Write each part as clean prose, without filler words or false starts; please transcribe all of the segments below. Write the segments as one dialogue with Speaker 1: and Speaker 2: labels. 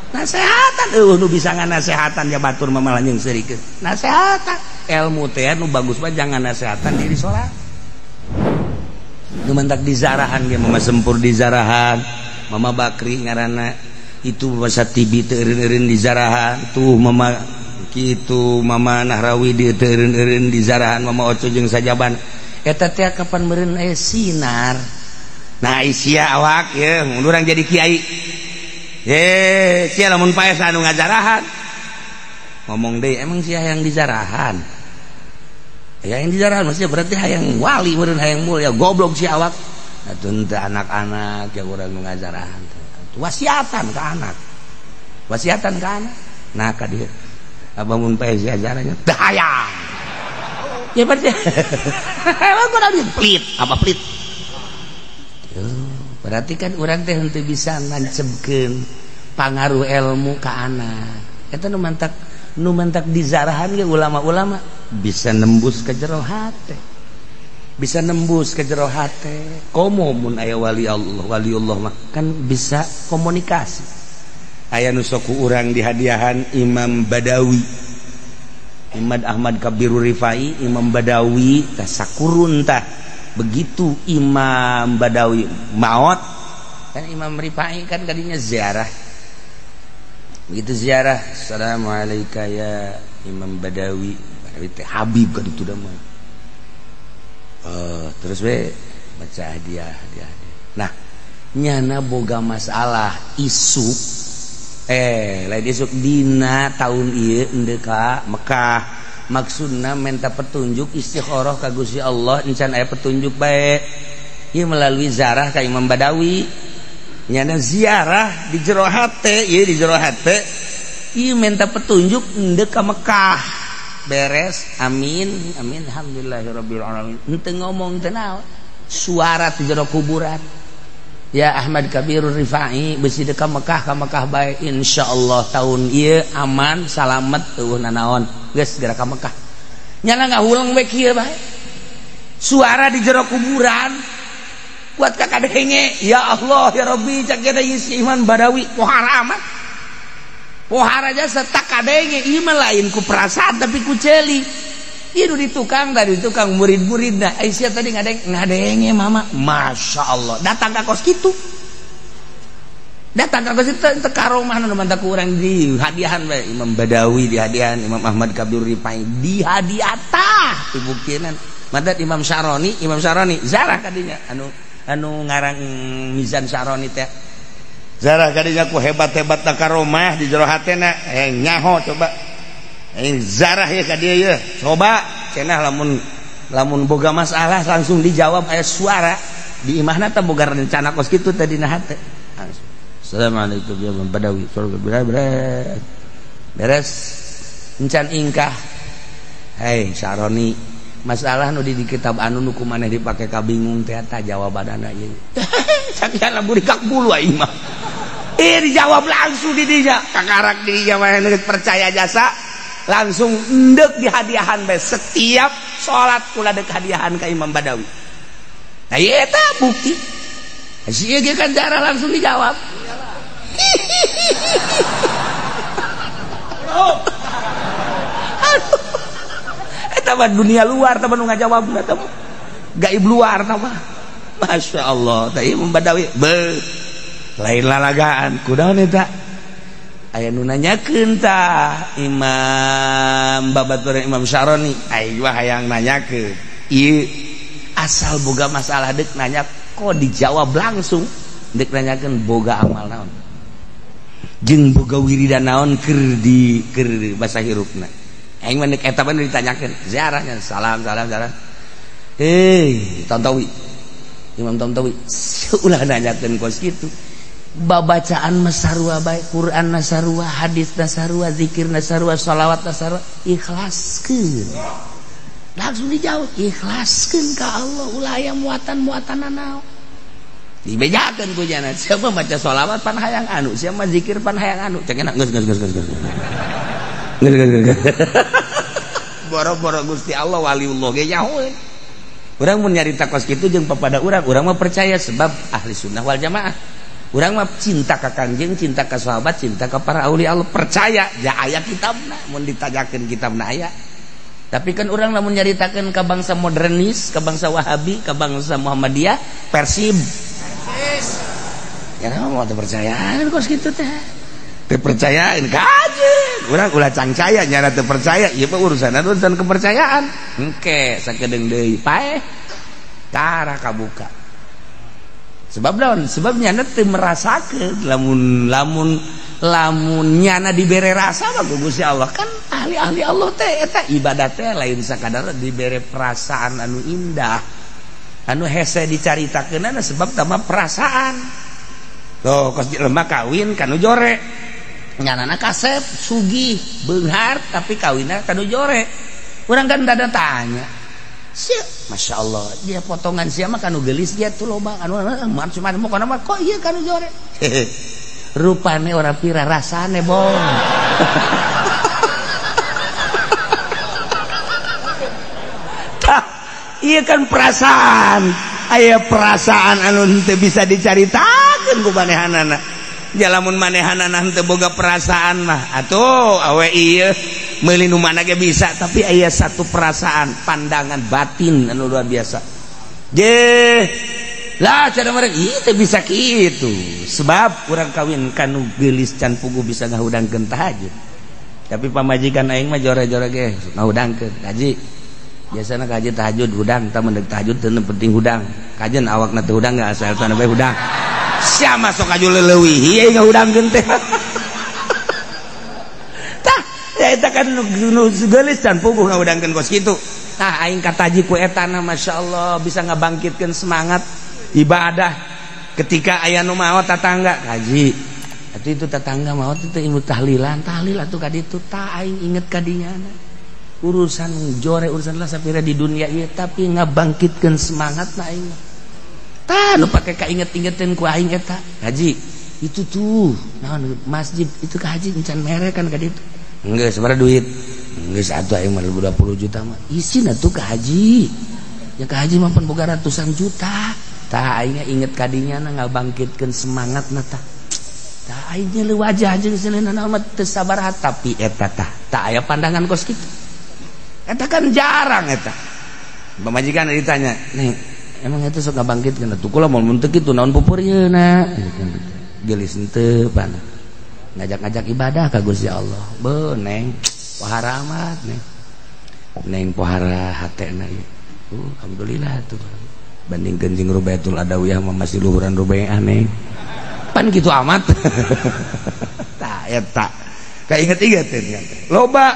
Speaker 1: Nasehatan eueuh nu bisa nganasehatan ya batur mah malah jeung seurikeun. Nasehatan ilmu teh nu bagus mah jangan nasehatan diri sorangan. Nu mantak dizarahan ge mama sempur dizarahan, mama Bakri ngaranna itu masa tibi teu eureun-eureun dizarahan, tuh mama kitu mama Nahrawi di teu eureun-eureun dizarahan, mama Oco jeung sajaban. Eta teh kapan meureun aya sinar. Nah isia awak ye mun urang jadi kiai. Sia lamun paes anu ngajarahan. Ngomong deui emang sia hayang dijarahan. Hayang dijarahan maksudnya berarti hayang wali meureun hayang mulia goblok si awak. Atuh teu anak-anak ya urang nu ngajarahan. Wasiatan ka anak. Wasiatan ka anak. Nah ka dieu. Abah mun paes ajarannya teu hayang. Ya berarti emang kurang pelit, apa pelit? Berarti kan urang teh henteu bisa ngancebkeun pangaruh ilmu ka anak. Eta nu mantak dizarahan ge ulama-ulama bisa nembus ke jero hate. Bisa nembus ke jero hate. Komo mun aya wali Allah, waliullah mah kan bisa komunikasi. Aya nu sok ku urang dihadiahan Imam Badawi. Imam Ahmad Kabirur Rifai, Imam Badawi tah sakurun tah. Begitu Imam Badawi maot kan Imam Rifai kan kadinya ziarah. Begitu ziarah, assalamualaikum ya Imam Badawi. Badawi teh Habib kan itu dah mah. Terus we baca hadiah hadiah. Nah, nyana boga masalah isuk lain isuk dina tahun ieu endeu ka Mekah. Maksudna minta petunjuk istikharah ka Gusti Allah encan aya petunjuk bae. Ieu melalui zarah ka Imam Badawi. Nyana ziarah di jero hate, ieu di jero hate. Ieu minta petunjuk endeu ka Mekah. Beres, amin, amin, alhamdulillahirabbil alamin. Henteu ngomong teu naon. Suara di jero kuburan. Ya Ahmad Kabirur Rifai besi deuk ka Mekah bae insyaallah tahun ieu aman salamet eueuh nanaon. Geus segera ka Mekah. Nyana ngahuleng we kieu bae. Suara di jero kuburan kuat ka kadenge. Ya Allah ya Rabbi cak kita si Iman Badawi pohara amat. Pohara jasa tak kadenge ieu mah lain ku perasaan tapi ku ceuli. Ieu di tukang tadi tukang murid-muridna. Aisyah tadi ngadenge mama. Masya Allah datang ka kos kitu. Datang ka kos kitu teu karomah nu mantak ku urang di hadiahan bae Imam Badawi di hadiahan Imam Ahmad Kabir Rifai di hadiah tah dibuktinan. Madat Imam Syaroni zarah kadinya anu ngarang Mizan Syaroni teh. Zarah kadinya ku hebat-hebat ta karomah di jero hatena nyaho coba. Zarah ya ka dieu ye coba cenah lamun boga masalah langsung dijawab aya suara di imahna teh boga rencana kos kitu teh dina hate. Assalamualaikum ya Imam Badawi. Beres encan ingkah. Hei Syaroni masalah nu di kitab anu nu kumaneh dipake kabingung teh eta jawabanana ieu. Sakian lamun dikak bulu aing mah. Dijawab langsung di dinya kakarak di dinya mah percaya jasa langsung endek dihadiahan bae setiap salat kula deuk hadiahan ka Imam Badawi. Nah ieu eta bukti. Si ieu ge kan jarah langsung dijawab. Eta mah dunia luar tah nu ngajawab eta mah. Gaib luar tah mah. Masya Allah, tah Imam Badawi beuh lain lalagaan kunaon eta? Aya nu nanyakeun tah Imam babaturan Imam Syaroni aing mah hayang nanyakeun ieu asal boga masalah deuk nanya kok dijawab langsung deuk nanyakeun boga amal naon jeung boga wiridan naon keur di keur basa hirupna aing mah deuk eta mah ditanyakeun ziarahnya salam salam salam hei Tantawi Imam Tantawi ulah nanyakeun kos kitu babacaan masarua baik Quran nasarua hadis nasarua zikir nasarua sholawat nasarua ikhlaskeun langsung dijawab ikhlaskeun ka Allah ulah aya muatan-muatan naon dibejakeun ku jana siapa maca sholawat pan hayang anu siapa zikir pan hayang anu cek enak geus geus geus geus geus boro-boro Gusti Allah waliullah ge nyahoeun urang mun nyarita kos kitu jeung papada urang urang mah percaya sebab ahli sunnah wal jamaah. Urang mah cinta ka Kangjeng, cinta ka sahabat, cinta ka para aulia Allah, percaya ja aya kitabna, mun ditajakeun kitabna aya. Tapi kan urang lamun nyaritakeun ka bangsa modernis, ka bangsa Wahabi, ka bangsa Muhammadiyah, Persib. Ya mau teu percayaan kos kitu teh. Teu percayaan kaje. Urang ulah cangcaya nyana teu percaya, ieu mah urusan urusan kepercayaan. Engke sakedeung deui paeh tara kabuka. Sebab naon? Sebab nyana teu merasakeun lamun lamun lamun nyana dibere rasa mah ku Gusti Allah kan ahli-ahli Allah teh eta ibadah teh lain sakadar dibere perasaan anu indah anu hese dicaritakeunana sebab tama perasaan. Tuh kos jelema kawin kanu jore nyanana kasep sugih beunghar tapi kawinna kanu jore. Urang kan dada tanya sia, Masya Allah dia potongan sia mah kanu geulis dia tuh loba anu macam-macam pokona mah kok ieu kanu jore. Rupane ora pira rasane bong. Tah ieu kan perasaan, aya perasaan anu henteu bisa dicaritakeun ku manehanana. Ja lamun manehanana henteu boga perasaan mah atuh awe ieu meuli nu mana ge bisa, tapi aya satu perasaan pandangan batin anu luar biasa. Je lah cara mereka ieu teh bisa kitu sebab urang kawin kanu geulis can puguh bisa ngahudangkeun tahajud. Tapi pamajikan aing mah jore-jore ge ngahudangkeun kaji. Biasana kaji tahajud hudang, tah mendek tahajud teu penting hudang. Kajen awakna teu hudang geus asal tanah bae hudang. Sia masuk aju leuwih ieu ngahudangkeun teh. Tah ya eta kan nu geulis can puguh ngahudangkeun kos kitu. Tah aing kataji ku etana masyaallah bisa ngabangkitkeun semangat ibadah ketika aya nu maot tatangga kaji. Atuh itu tatangga maot itu ilmu tahlilan, tahlil atuh ka ditu tah aing inget ka dinya. Urusan jore urusan lah sapira di dunia ieu tapi ngabangkitkeun semangat na aing. Tah nu pake kainget-ingetin ku aing eta. Haji, itu tuh naon masjid itu ka haji encan mere kan ka ditu. Geus sabaraha duit? Geus atuh aing mah 20 juta mah. Isin atuh ka haji. Ya ka haji mah pan boga ratusan juta. Tah aing inget ka dinya na ngabangkitkeun semangat na tah. Tah aing nyeuleut wajah jeung seuleuna mah teu sabaraha tapi eta tah tah aya pandangan kos kitu. Eta kan jarang eta. Pamajikan ditanya, "Nih, emang itu sok ngabangkitkeun atuh kula mun teu kitu naon pupurieuna?" Geulis henteu pan. Ngajak-ngajak ibadah ka Gusti Allah. Beuh neng, pohara amat neng. Neng pohara hatena ieu. Alhamdulillah atuh. Bandingkeun jeung Rubaitul Adawiyah mah masih luhuran Rubaiah neng. Pan kitu amat. Tah eta. Kainget-ingetin loba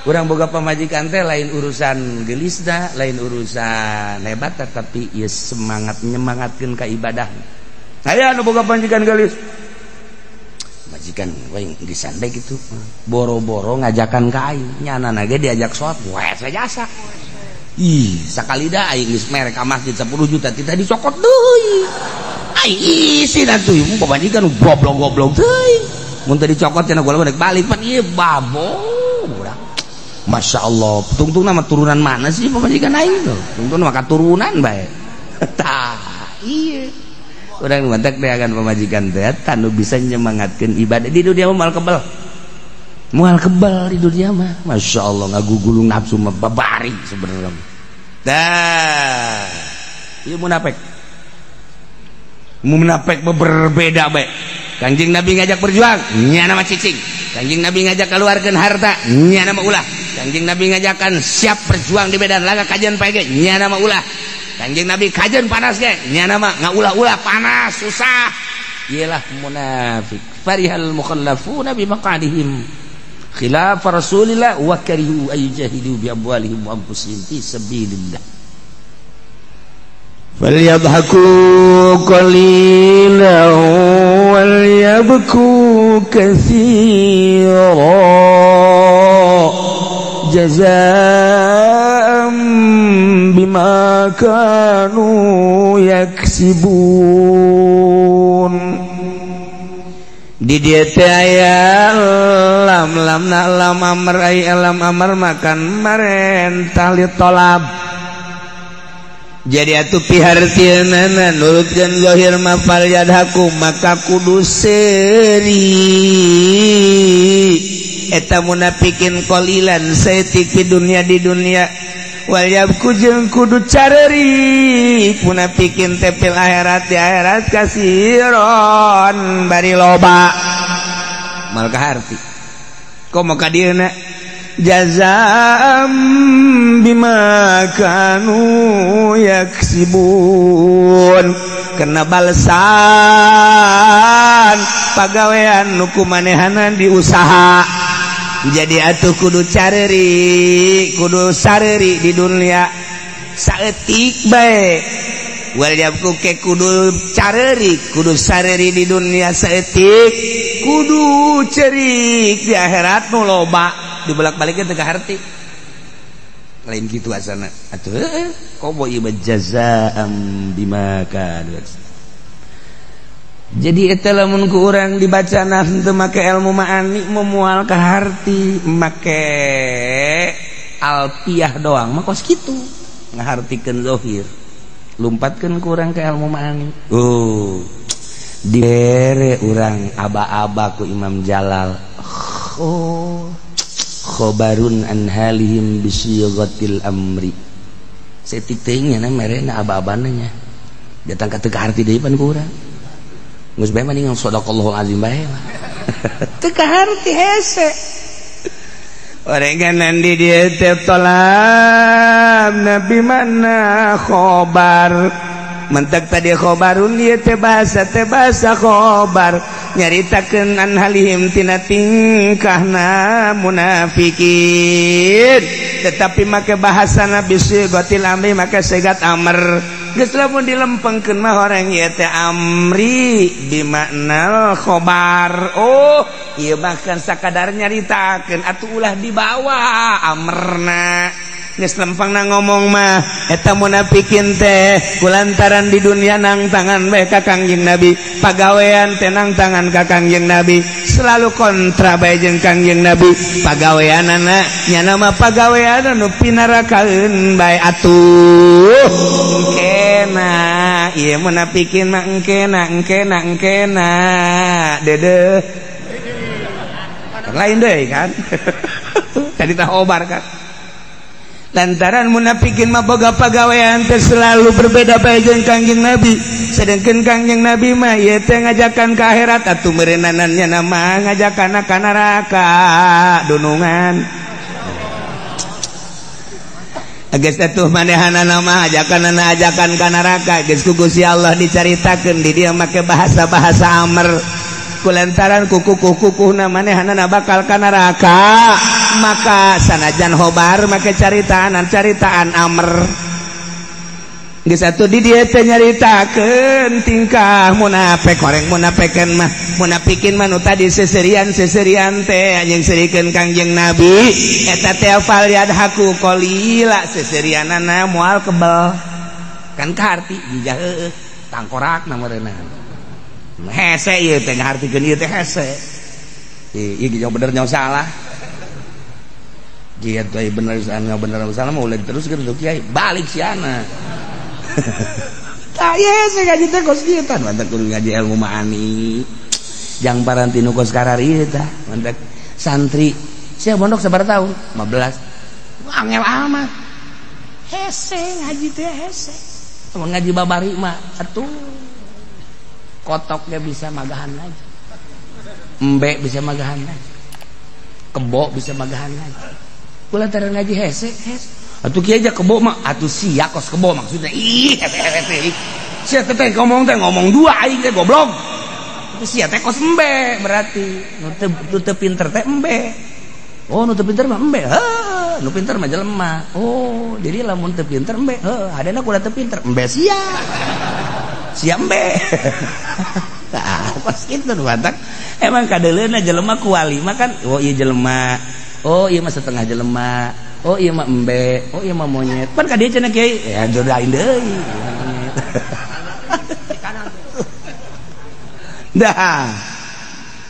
Speaker 1: urang boga pamajikan teh lain urusan gelisna, lain urusan hebat, tetapi ieu semangat nyemangatkeun ka ibadah. Aya nu boga pamajikan geulis. Majikan we geus bae kitu. Boro-boro ngajakan ka aing, nyanana ge diajak salat, we jasa. Ih, sakali da aing geus mere ka masjid 10 juta tita dicokot deui. Aing isin atuh pamajikan goblok-goblok teuing. Mun teu dicokot cenah gua rek balik pan ieu babo urang. Masya Allah, tungtung nama turunan mana sih pamajikan aing tuh? Tungtung nama katurunan bae. Tah, iya. Urang mantak deakan pamajikan teh tanu bisa nyemangatkeun ibadah di dunia mah moal kebel. Moal kebel di dunia mah. Masya Allah ngagugulung nafsu mah babari sebenarnya. Tah, ieu munafik. Munafik berbeda bae. Kanjeng Nabi ngajak berjuang, nyana mah cicing. Kanjeng Nabi ngajak keluarkeun harta, nyana mah ulah. Kanjeng Nabi ngajakan siap berjuang di medan laga kajian pae ge, nyana mah ulah. Kanjeng Nabi kajian panas ge, nyana mah ngaulah-ulah panas susah. Iyalah munafik. Farihal mukhallafuna bi maqadihim khilaf Rasulillah wa karihu ay jahidu bi amwalihim wa anfusihim fi sabilillah.
Speaker 2: Falyadhaku qalilan walyabku katsira jazaa'an bima kanu yaksibun.
Speaker 1: Di dieu teh aya lam lam na lam amr ai lam amr makan marentah li tolab. Jadi atuh pihartieunana nurutkeun zahir mah fal yadhaku maka kudu seuri eta munafikin qalilan saeutik di dunia di dunia wal yabku jeung kudu careuri munafikin teh fil akhirat di akhirat kasiron bari loba mal kaharti komo ka dieuna jazaa'an bima kanu yaksibun kena balesan pagawean nu kumanehanan diusaha. Jadi atuh kudu careuri kudu sareuri di dunia saeutik bae wal yabku ke kudu careuri kudu sareuri di dunia saeutik kudu cerik di akhirat nu loba dibolak-baliknya teu kaharti lain kitu asana atuh komo ieu jazaa'an bima kanu. Jadi eta lamun ku urang dibaca nah teu make ilmu ma'ani moal kaharti make alfiah doang mah kos kitu ngahartikeun zahir lumpatkeun ku urang ke ilmu ma'ani. Oh dibere urang aba-aba ku Imam Jalal oh khobarun an halihim bisighatil amri setik teuing nya merena aba-abana nya datang ka teu kaharti deui pan ku urang geus bae mending shadaqallahul azim bae lah teu kaharti hese
Speaker 2: orenganan di dieu teh tolab nabi mana khobar mentak tadi khobarun ieu teh bahasa khobar nyaritakeun an halihim tina tingkahna munafikin tetapi make bahasa nabi sigatil amri make sigat amr geus lamun dilempengkeun mah orang ieu teh amri bimaknal khobar. Oh ieu bahkan sakadar nyaritakeun atuh ulah dibawa amrna geus lempengna ngomong mah eta munafikin teh kulantaran di dunia nang tangan bae ka Kangjeng Nabi pagawean teh nang tangan ka Kangjeng Nabi selalu kontra bae jeung Kangjeng Nabi pagaweanana nyana mah pagawean anu pinarakaeun bae atuh engkena ieu munafikin mah engkena engkena engkena dedeh lain deui kan tadi tah obar kan lantaran munafikin mah boga pagawean teh selalu berbeda bae jeung Kangjeng Nabi sedangkan Kangjeng Nabi mah ieu teh ngajakan ka akhirat atuh meureunana nya mah ngajakan ka neraka dunungan geus atuh manehanana mah ajakanana ajakan ka neraka geus ku Gusti Allah dicaritakeun di dieu make bahasa-bahasa amr kulantaran kukukuh-kukuhna manehanana bakal ka neraka maka sanajan hobar make caritaan amr geus atuh di dieu teh nyaritakeun tingkah munafik horeng munafikan mah munafikin mah nu tadi seserian-seserian teh anjing serikeun Kangjeng Nabi eta teh fal yadhaku qalila seserianana moal kebel kan kaharti jijah heueuh tangkorakna meureunna hese ieu teh ngahartikeun ieu teh hese ieu ge bener nyaho salah kiai teh bener salah bener salah mah ulah diteruskeun tuh kiai balik siana tah ieu hese ngaji teh kos kieu tah mantap kudu ngaji ilmu ma'ani jang parantinu kos karar ieu tah mantap santri sia mondok sabaraha tahun 15 angel amat hese ngaji teh hese mun ngaji babari mah atuh kotoknya bisa magahan lagi embe bisa magahan lagi kebo bisa magahan lagi kulantaran ngaji hese hese atuh kieu aja kebo mah atuh sia kos kebo maksudnya ih hese hese sia teh ngomong dua aing teh goblok atuh sia teh kos embe berarti nu teu pinter teh embe oh nu teu pinter mah embe heuh nu pinter mah jelema oh jadi lamun teu pinter embe heuh hadena kuda teu pinter embe sia sia embe tah pas kitu nu batak emang kadeuleuna jelema kuali mah kan oh ieu jelema oh ieu mah setengah jelema oh ieu mah embe oh ieu mah monyet pan ka dieu cenah kiai ya jodain deui dah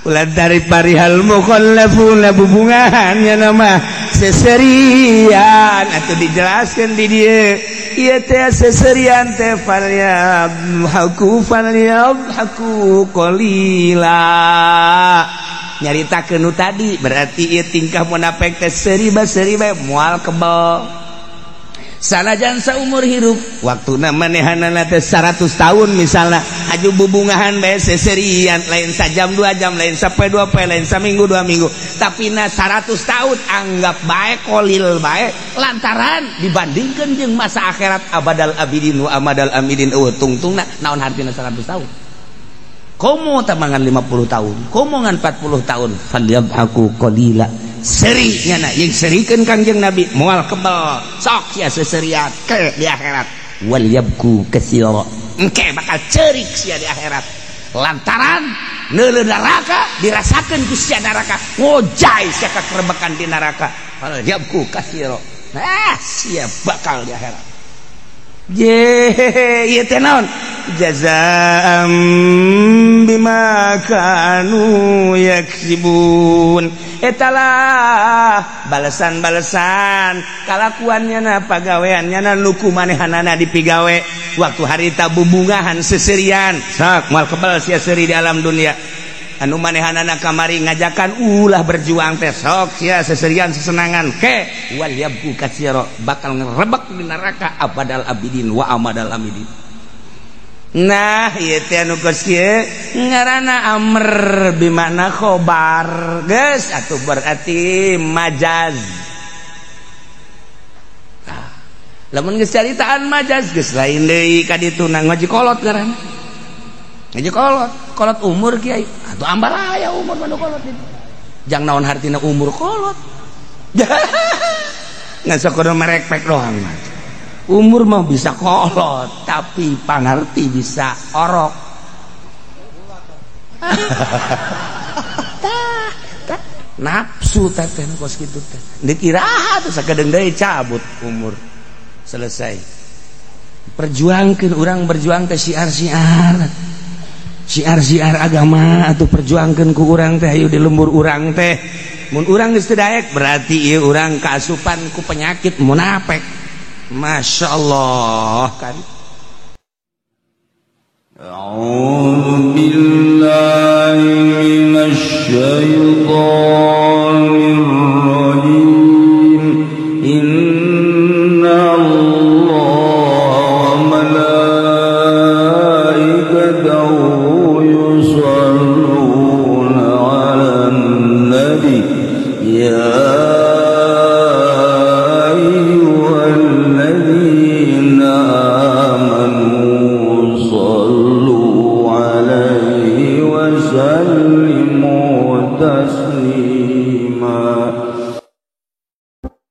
Speaker 2: ulah dari parihal mukhallafuna bubungahan nya nama seserian atuh dijelaskeun di dieu ieu teh seserian teh falyabhaku falyabhaku qalila nyaritakeun nu tadi berarti ieu tingkah munafik teh seuri bae moal kebel sanajan saumur hirup waktuna manehanana teh 100 tahun misalna aju bubungahan bae seserian lain sajam 2 jam lain sapoe 2 poe lain saminggu 2 minggu tapi na 100 tahun anggap bae kolil bae lantaran dibandingkeun jeung masa akhirat abadal abidin wa amadal amidin eueuh tungtungna naon hartina 100 tahun komo tamangan 50 tahun komo ngan 40 tahun falyabhaku qalila seri nyana jeung serikeun Kangjeng Nabi moal kebel sok sia seserian ke di akhirat wal yabku katsira engke bakal ceurik sia di akhirat lantaran neuleuh neraka dirasakeun ku sia neraka ngojay sia kakerebekan di neraka wal yabku katsira nah sia bakal di akhirat ye ieu teh naon jazaa'an bima kanu yaksibun etalah balesan-balesan kalakuannya na pagaweannya na nuku manehanana dipigawe waktu harita bubungahan seserian sok moal kebel sia seuri di alam dunia anu manehanana kamari ngajakan ulah berjuang teh sok sia seserian sesenangan ke wal yabku katsira bakal ngerebek di neraka abadal abidin wa amadal amidin. Nah ieu teh anu geus kieu ngaranna amr bimana khobar geus atuh berarti majaz. Nah, lamun geus caritaan majaz geus lain deui ka ditu na ngaji kolot ngaranna. Ngaji kolot, kolot umur kiai atuh ambalaya umur mah kolot itu. Jang naon hartina umur kolot. Ngan sakudu merekpek doang mah. Umur mah bisa kolot tapi pangarti bisa orok. Nafsu teh kos kitu teh. Deuk iraha tuh sakedeung deui cabut umur. Selesai. Perjuangkeun urang berjuang teh syiar-syiar. Syiar-syiar agama atuh perjuangkeun ku urang teh hayu di lembur urang teh. Mun urang geus teu daek berarti ieu urang kaasupan ku penyakit munafik. Masya Allah kan.
Speaker 3: A'udzu billahi minasy syaithanir rajim. Inna Allaha wa malaikatahu yusholluna 'alan nabi ya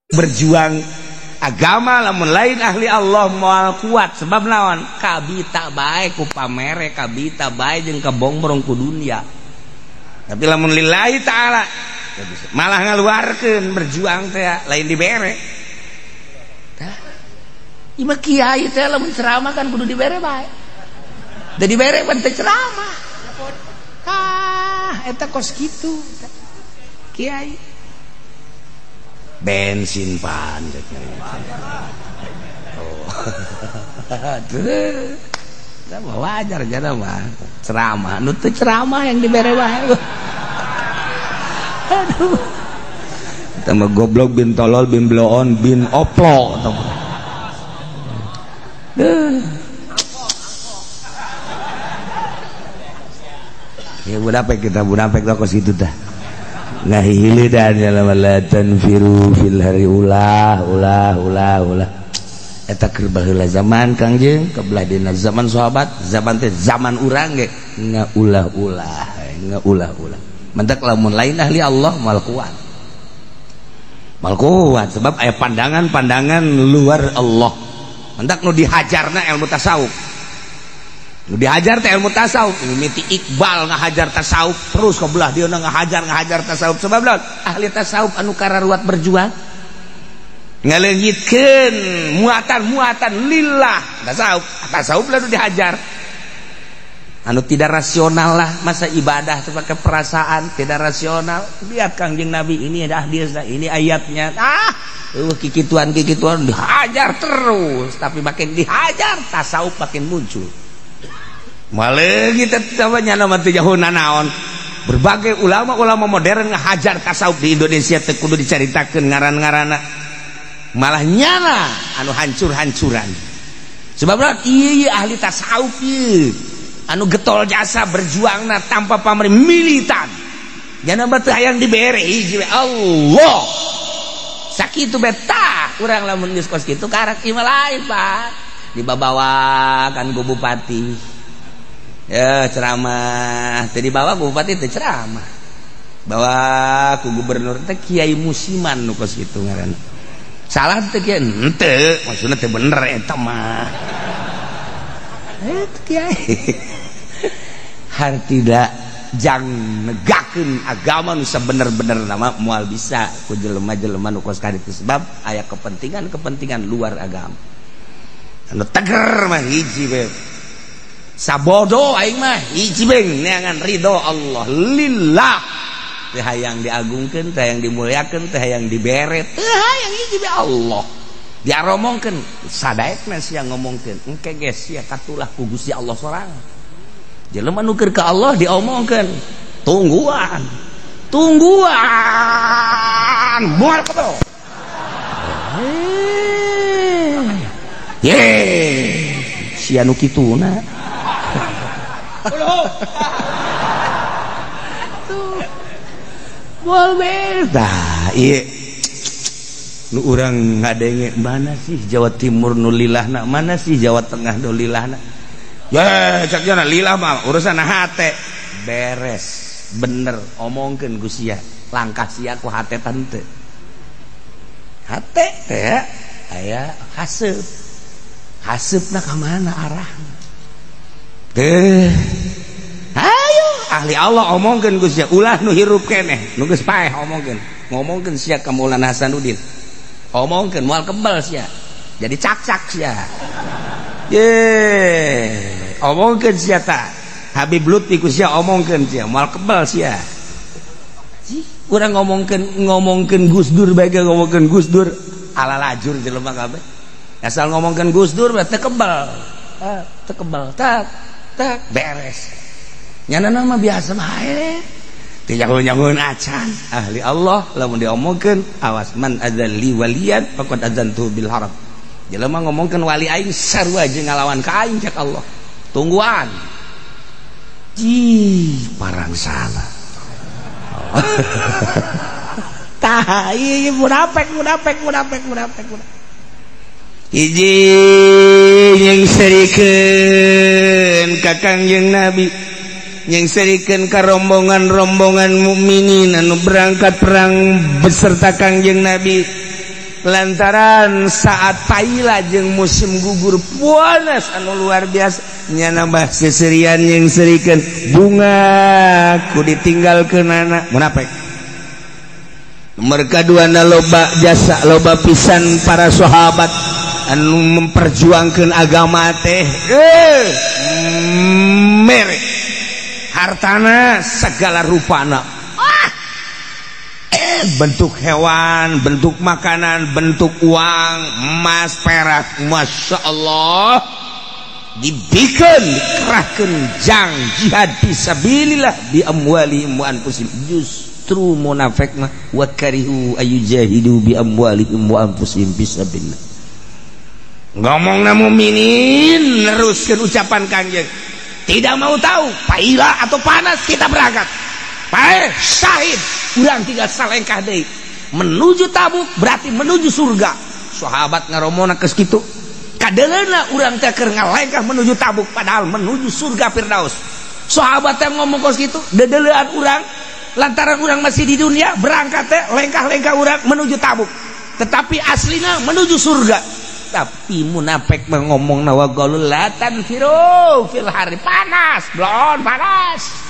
Speaker 2: berjuang agama lamun lain ahli Allah moal kuat sebab naon kabita bae ku pamere kabita bae jeung kabongbrong ku dunia tapi lamun lillahi taala malah ngaluarkeun berjuang teh lain dibere tah ieu mah kiai teh lamun ceramah kan kudu dibere bae da dibere pan teh ceramah tah eta kos kitu kiai bensin pan oh tuh wajar jana mah ceramah nu teu ceramah yang dibere wae aduh eta mah goblok bin tolol bin bloon bin oplo ya munafik kita munafik lah kos kitu tah ngahilidan la tanfiru fil hari ulah ulah ulah ulah eta keur baheula zaman Kangjeng kebelah dina zaman sahabat zaman teh zaman urang ge ngaulah-ulah ngaulah-ulah mentak lamun lain ahli Allah moal kuat moal kuat sebab aya pandangan-pandangan luar Allah mentak nu dihajarna ilmu tasawuf nu dihajar teh ilmu tasawuf mimiti Iqbal ngahajar tasawuf terus ke belah dia ngahajar tasawuf sebab lawan ahli tasawuf anu kararuat berjuang ngaleungitkeun muatan-muatan lillah tasawuf tasawuf lalu dihajar
Speaker 1: Anu tidak rasional lah, masa ibadah itu pakai perasaan, tidak rasional. Lihat Kangjeng Nabi, ini ada hadisnya, ini ayatnya. Kikituan dihajar terus, tapi makin dihajar tasawuf makin muncul. Malah kita namanya nama teu jauh nanaon. Berbagai ulama-ulama modern ngahajar tasawuf di Indonesia teu kudu dicaritakeun ngaran-ngaranna. Malah nyana anu hancur-hancuran. Sebab ieu ahli tasawuf ieu anu getol jasa berjuangna tanpa pamrih militan. Nyana mah teu hayang dibere hiji we Allah. Sakitu beta urang lamun geus kos kitu karak ieu mah lain, Pak. Dibabawa kan ku bupati. Ya ceramah, teu dibawa ku bupati teu ceramah. Bawa ku gubernur teh kiai musiman nu kos kitu ngaranna. Salah teu kiai henteu, maksudna teu bener eta mah. Kiai. Har tidak jang negakeun agama nu sabener-bener nama moal bisa ku jelema-jelema nu kos kaditu sebab aya kepentingan-kepentingan luar agama. Anu teger mah hiji we. Sabodo aing mah hiji beng neangan ridho Allah lillah. Teu hayang diagungkeun, teu hayang dimuliakeun, teu hayang dibere, teu hayang hiji be Allah. Diaromongkeun sadaekna sia ngomongkeun engke ge sia katulah ku Gusti Allah sorangan. Jelema nu keur ka Allah diomongkeun tungguan. Tungguan moal kebel. Ye sia nu kituna. Tuh. Moal beda. Ieu nu urang ngadenge mana sih Jawa Timur nu lilahna, mana sih Jawa Tengah nu lilahna. Ya cak jana lillah mah urusan hate. Beres, bener omongkeun ku sia, langkah sia ku hate tante. Hate teh aya haseup. Haseupna ka mana arahna? Teh. Ayo ahli Allah omongkeun ku sia, ulah nu hirup keneh, nu geus paeh omongkeun. Ngomongkeun sia ka Maulana Hasanuddin. Omongkeun moal kebal sia. Jadi cak-cak sia. Ye, omongkeun sia ta. Habib Lutfi ku sia omongkeun sia, moal kebal sia. Sih, urang ngomongkeun Gus Dur bae ge ngomongkeun Gus Dur ala lajur jelema kabeh. Asal ngomongkeun Gus Dur teu kebal. Teu kebal, tak tak beres. Nyana mah biasa bae. Teu jago-jagoan acan. Ahli Allah lamun diomongkeun awas man adzalli waliyan faqad adzantu bil haram. Jelema ngomongkeun wali aing sarua jeung ngalawan ka aing cek Allah. Tungguan. Ih, parang salah. Tah, ieu munafik. Hiji yang serikeun ka Kangjeng Nabi, yang serikeun ka rombongan-rombongan mukminin anu berangkat perang beserta Kangjeng Nabi. Lantaran saat paila jeung musim gugur panas anu luar biasa, nya nambah seserian yang serikeun bunga ku ditinggalkeun anak munafik. Mereka dua na loba jasa loba pisan para sahabat anu memperjuangkan agama teh mere hartana segala rupana, bentuk hewan, bentuk makanan, bentuk uang, emas, perak, masya Allah dibikin, dikerahkan jang jihad fisabilillah bi amwalihim wa anfusihim. Justru munafik mah wa karihu ayujahidu bi amwalihim wa anfusihim fisabilillah. Ngomongna mukminin neruskeun ucapan Kangjeng, tidak mau tahu paila atau panas kita berangkat. Paeh syahid, urang tinggal salengkah deui menuju Tabuk berarti menuju surga. Sahabat ngaromona geus kitu. Kadeleuna urang teh keur ngalengkah menuju Tabuk padahal menuju surga Firdaus. Sahabat teh ngomong kos kitu, dedeleuan urang lantaran urang masih di dunia berangkat teh lengkah-lengkah urang menuju Tabuk. Tetapi aslina menuju surga. Tapi munafik ngomong nawa galul la tanfiru fil hari, panas, blon panas.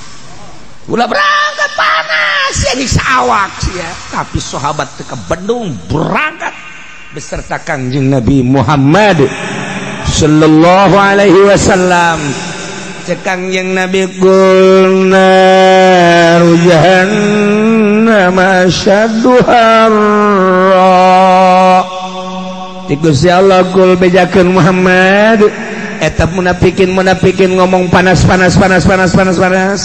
Speaker 1: Ulah berangkat panas ya nyiksa awak ya. Tapi sahabat teu kebendung berangkat beserta Kangjeng Nabi Muhammad sallallahu alaihi wasallam.
Speaker 2: Cek Kangjeng Nabi qul naru jahannam asyaddu harra. Ti Gusti Allah kul bejakeun Muhammad eta munafikin ngomong panas panas panas panas panas panas.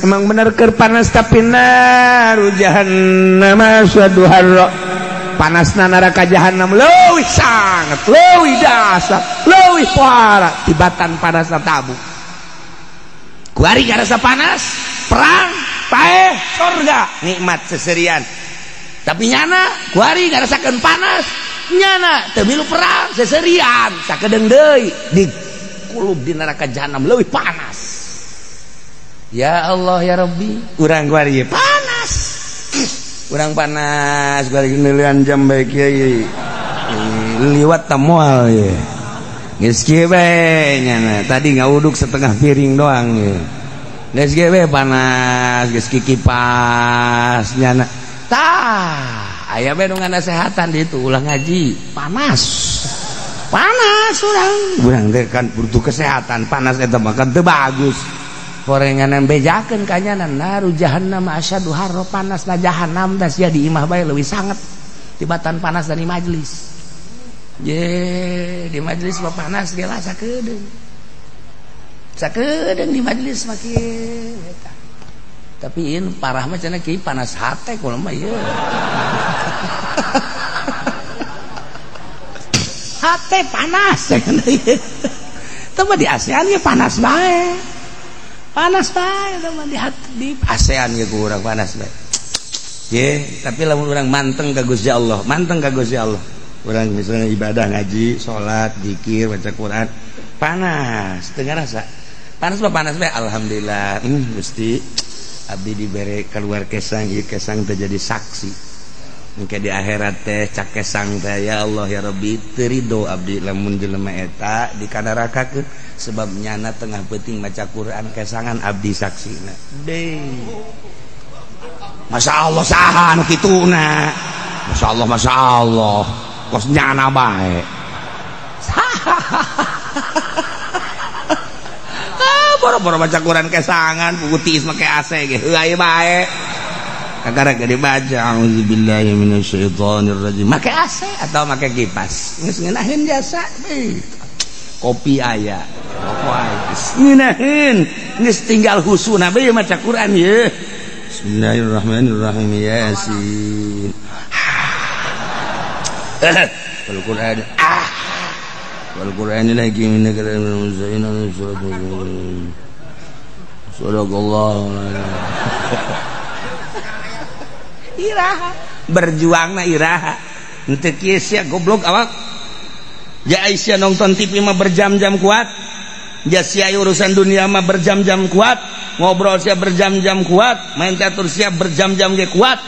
Speaker 2: Emang bener keur panas tapi naru jahannam asyaddu harra. Panasna neraka jahannam leuwih sangat, leuwih dasar, leuwih pohara tibatan panasna tabu. Kuari ngarasa panas, perang, paeh, sorga, nikmat seserian. Tapi nyana kuari ngarasakeun panas, nyana teu milu perang seserian, sakedeung deui di kulub di neraka jahannam leuwih panas. Ya Allah ya Rabbi, urang kuari panas. Urang panas bari neulean jam bae kieu liwat ta moal ye. Geus kieu bae nyana tadi ngauduk setengah piring doang ye. Geus kieu bae panas geus kikipas nyana. Tah aya bae nu nganasehatan di itu ulah ngaji panas. Panas urang. Urang teh kan butuh kesehatan panas eta mah kan teu bagus. Horengan bejakeun ka nyana naru jahannam asyadu harra panas na jahannam da sia di imah bae leuwih sanget tibatan panas dari majelis. Ye, di majelis mah panas ge lah sakedeung. Sakedeung di majelis mah kieu eta. Tapi ieu parah mah cenah kieu panas hate kulo mah ieu. Hate panas cenah ieu. Teu mah di ASEAN ge panas bae. Panas bae teman di ASEAN ge ku urang panas bae. Ye, tapi lamun urang manteng ka Gusti Allah, manteng ka Gusti Allah. Urang misalnya ibadah ngaji, salat, zikir, baca Quran, panas teu ngarasa. Panas mah panas bae alhamdulillah. Gusti abdi dibere keluar kesang ieu kesang teh jadi saksi. Engke di akhirat teh cak kesang teh ya Allah ya Rabbi teu rido abdi lamun jelema eta dikanarakakeun sebab nyana tengah peuting maca Quran kesangan abdi saksina. Deh. Masya Allah saha anu kituna. Masya Allah Masya Allah. Kos nyana bae. Ah boro-boro maca Quran kesangan pugu tiis make AC ge heuay bae. Kakara ge dibaca auzubillahi minasyaitonir rajim make AC atau make kipas. Geus ngeunaheun jasa. Kopi aya, rokok aya. Ngeunaheun geus tinggal husuna bae maca Quran ye. Bismillahirrahmanirrahim Yasin. Wal Quran. Wal Qur'anil hakim innaka laminal mursalin. Sadaqallahu. Iraha berjuangna iraha. Henteu kieu sia goblok awak. Ja Aisyah nonton TV mah berjam-jam kuat. Ja sia urusan dunia mah berjam-jam kuat. Ngobrol sia berjam-jam kuat, main teater sia berjam-jam ge kuat.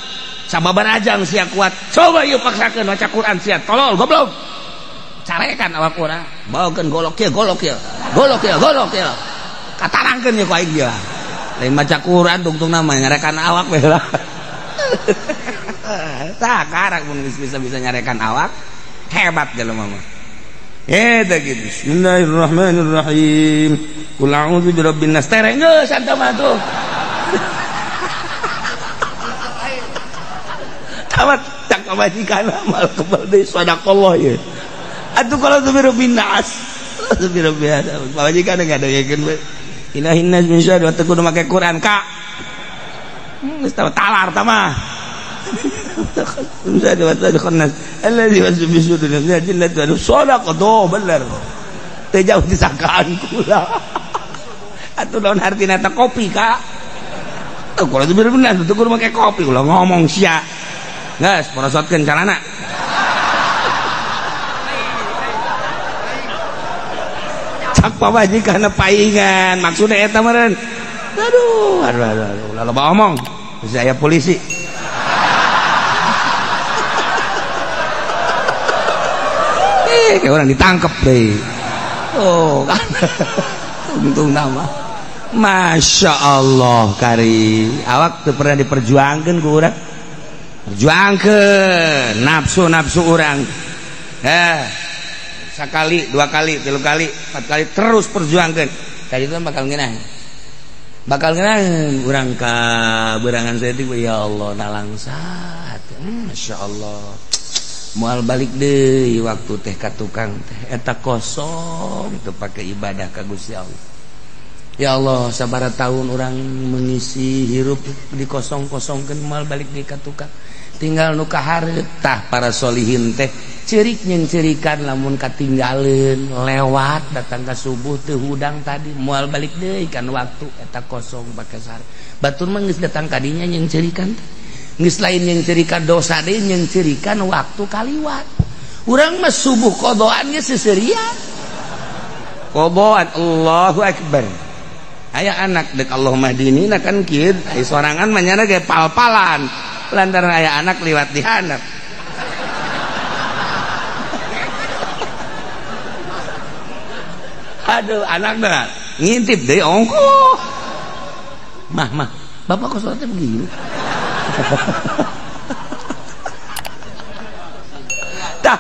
Speaker 2: Sababarajang sia kuat. Coba ieu paksakeun maca Quran sia tolol goblok. Carekan awak urang. Bawakeun golok kieu, golok kieu. Golok kieu, golok kieu. Katarangkeun ye ku aing dia. Lain maca Quran tungtungna mah nyarekan awak we lah. Tah karak mun geus bisa-bisa nyarekan awak, hebat jelema mah. Eta gitu. Bismillahirrahmanirrahim. Qul a'udzu birabbin nas. Tereng geus anta mah tuh. Tamat tak majikan amal kebal deui sadaqallah ye. Atuh kalau tu birabbin nas. Tu birabbin nas. Majikan enggak ada yakin we. Ilahin nas min syarri wa teu kudu make Quran ka. Geus talar tah mah. Allazi wasbisu dunya jannatu wa sadaqa do bener. Teu jauh disangkaan kula. Atuh naon artina ta kopi ka? Tuh kula teu bener teu kudu make kopi kula ngomong sia. Geus porosotkeun calana. Cak pamajikan paingan maksudna eta meureun. Aduh, aduh aduh aduh ulah loba omong. Bisa aya polisi. Kayak orang ditangkep deh. Oh, kan. Untung nama. Masya Allah kari. Awak tuh pernah diperjuangkan ku urang. Perjuangkan nafsu-nafsu urang. Sekali, dua kali, tilu kali, empat kali terus perjuangkan.
Speaker 1: Tadi itu bakal ngeunah. Bakal ngeunah urang ka berangan saeutik ya Allah nalangsat. Masyaallah. Moal balik deui waktu teh ka tukang teh eta kosong teu pake ibadah ka Gusti Allah. Ya Allah, sabaraha tahun orang mengisi hirup dikosong-kosongkeun moal balik deui ka tukang. Tinggal nu kahareup tah para solihin teh ceurik jeung ceurikan lamun katinggaleun lewat datang ka subuh teu hudang tadi moal balik deui kan waktu eta kosong pake sare. Batur mah geus datang ka dinya jeung ceurikan teh. Geus lain jeung ceurikan dosa deui jeung ceurikan waktu kaliwat. Urang mah subuh qodoan ge seuseurian. Qodoan Allahu akbar. Aya anak dek Allahumma dinina kan kieu, aya sorangan mah nyana ge pal-palan. Lantaran aya anak liwat di handap. Aduh, anak dah ngintip deui ongkoh. Mah, mah, bapak kok sholatnya begini? Tah,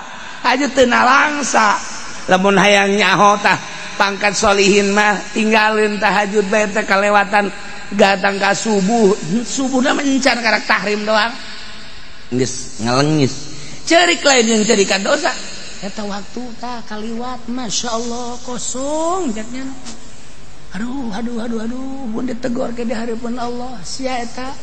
Speaker 1: aja teu nalangsa. Lamun hayang nyaho tah pangkat solihin mah tinggalin tahajud bae teh kalewatan datang ka subuh. Subuhna mencar karak tahrim doang. Geus ngalengis. Ceurik lain jeung ceurikan dosa. Eta waktu tah kaliwat masyaallah kosong jaknya. Aduh aduh aduh aduh mun ditegor ke di hareupeun Allah sia eta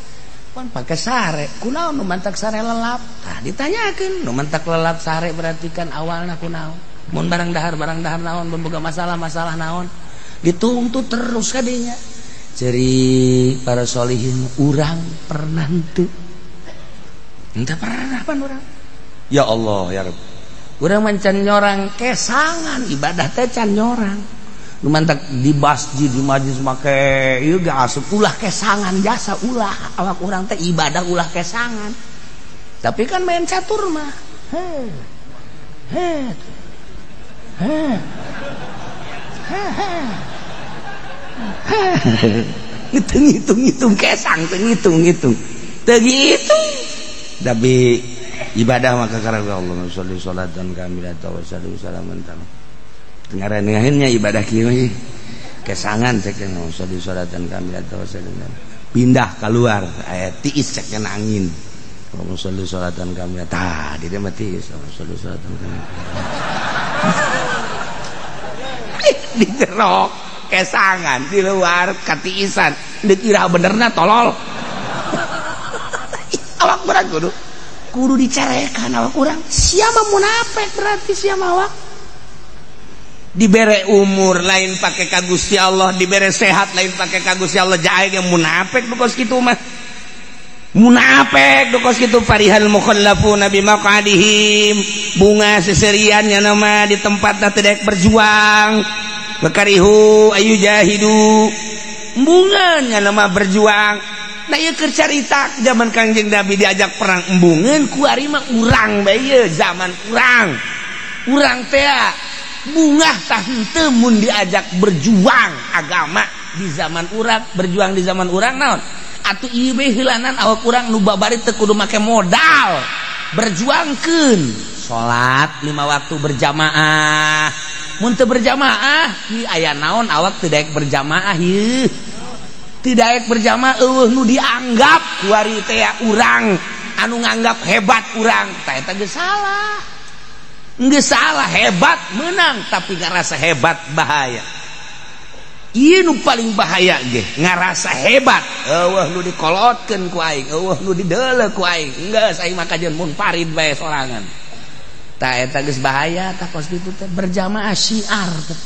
Speaker 1: pan pake sare kunaon nu mantak sare lelap tah ditanyakeun nu mantak lelap sare berarti kan awalna kunaon mun barang dahar naon mun boga masalah-masalah naon dituntut terus kadinya. Ceri para solihin urang pernah henteu henteu pernah pan urang ya Allah ya Rabb urang mancan nyorang kesangan ibadah teh can nyorang nu mantak di masjid di majlis make ieu ge asup ulah kesangan jasa ulah awak urang teh ibadah ulah kesangan tapi kan main catur mah he he he he he ngitung-ngitung kesang teu ngitung-ngitung teu ngitung tapi ibadah maka karena Allah sholli sholatan kamilatan wa sallu salaman tam ngarannya ibadah kieu kesangan cek sholli sholatan kamilatan wa sallu pindah keluar aya tiis cek angin Allah sholli sholatan kamilatan tah di dieu mah tiis Allah sholli sholatan kamilatan di jero kesangan di luar katiisan dikira benerna tolol awak berat kudu dicarekan awak urang siapa munafik berarti siapa awak dibere umur lain pakai ka Gusti Allah dibere sehat lain pakai ka Gusti Allah jae ge munafik nu kos kitu mah munafik nu kos kitu farihal mukhallafuna bimaqadihim bunga seserian nya nama di tempatna teu daek berjuang bakarihu ayu jahidu embungan nya nama berjuang. Nah ieu keur carita zaman Kangjeng Nabi diajak perang embungeun kuari mah urang bae ieu zaman urang. Urang teh bungah tah henteu mun diajak berjuang agama di zaman urang, berjuang di zaman urang naon? Atuh ieu bae heulanan awak urang nu babari teu kudu make modal. Berjuangkeun salat 5 waktu berjamaah. Mun teu berjamaah, ieu aya naon awak teu daek berjamaah ieu. Tidak berjamaah eueuh nu dianggap kuari teh urang anu nganggap hebat urang tah eta geus salah. Geus salah hebat menang tapi ngarasa hebat bahaya. Ieu nu paling bahaya ge ngarasa hebat eueuh nu dikolotkeun ku aing eueuh nu dideuleu ku aing geus aing mah kajeun mun parid bae sorangan. Tah eta geus bahaya tah kos kitu teh berjamaah syiar teh.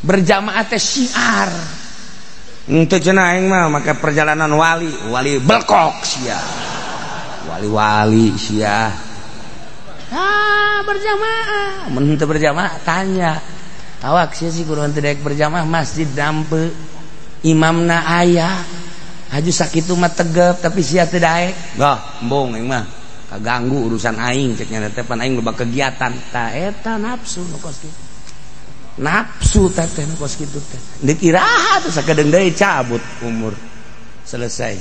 Speaker 1: Berjamaah teh syiar. Untuk cenah aing mah maka perjalanan wali, wali belkok sia. Wali-wali sia. Ah, berjamaah. Mun teu berjamaah tanya. Awak sia sih kudu teu daek berjamaah masjid dampe. Imamna aya. Haju sakitu mah tegep tapi sia teu daek. Gah, embung aing mah. Kaganggu urusan aing cek nya teh pan aing loba kegiatan. Tah eta nafsu nu kos kitu. Nafsu teh teh kos kitu teh deuk iraha teh sakedeung deui cabut umur selesai.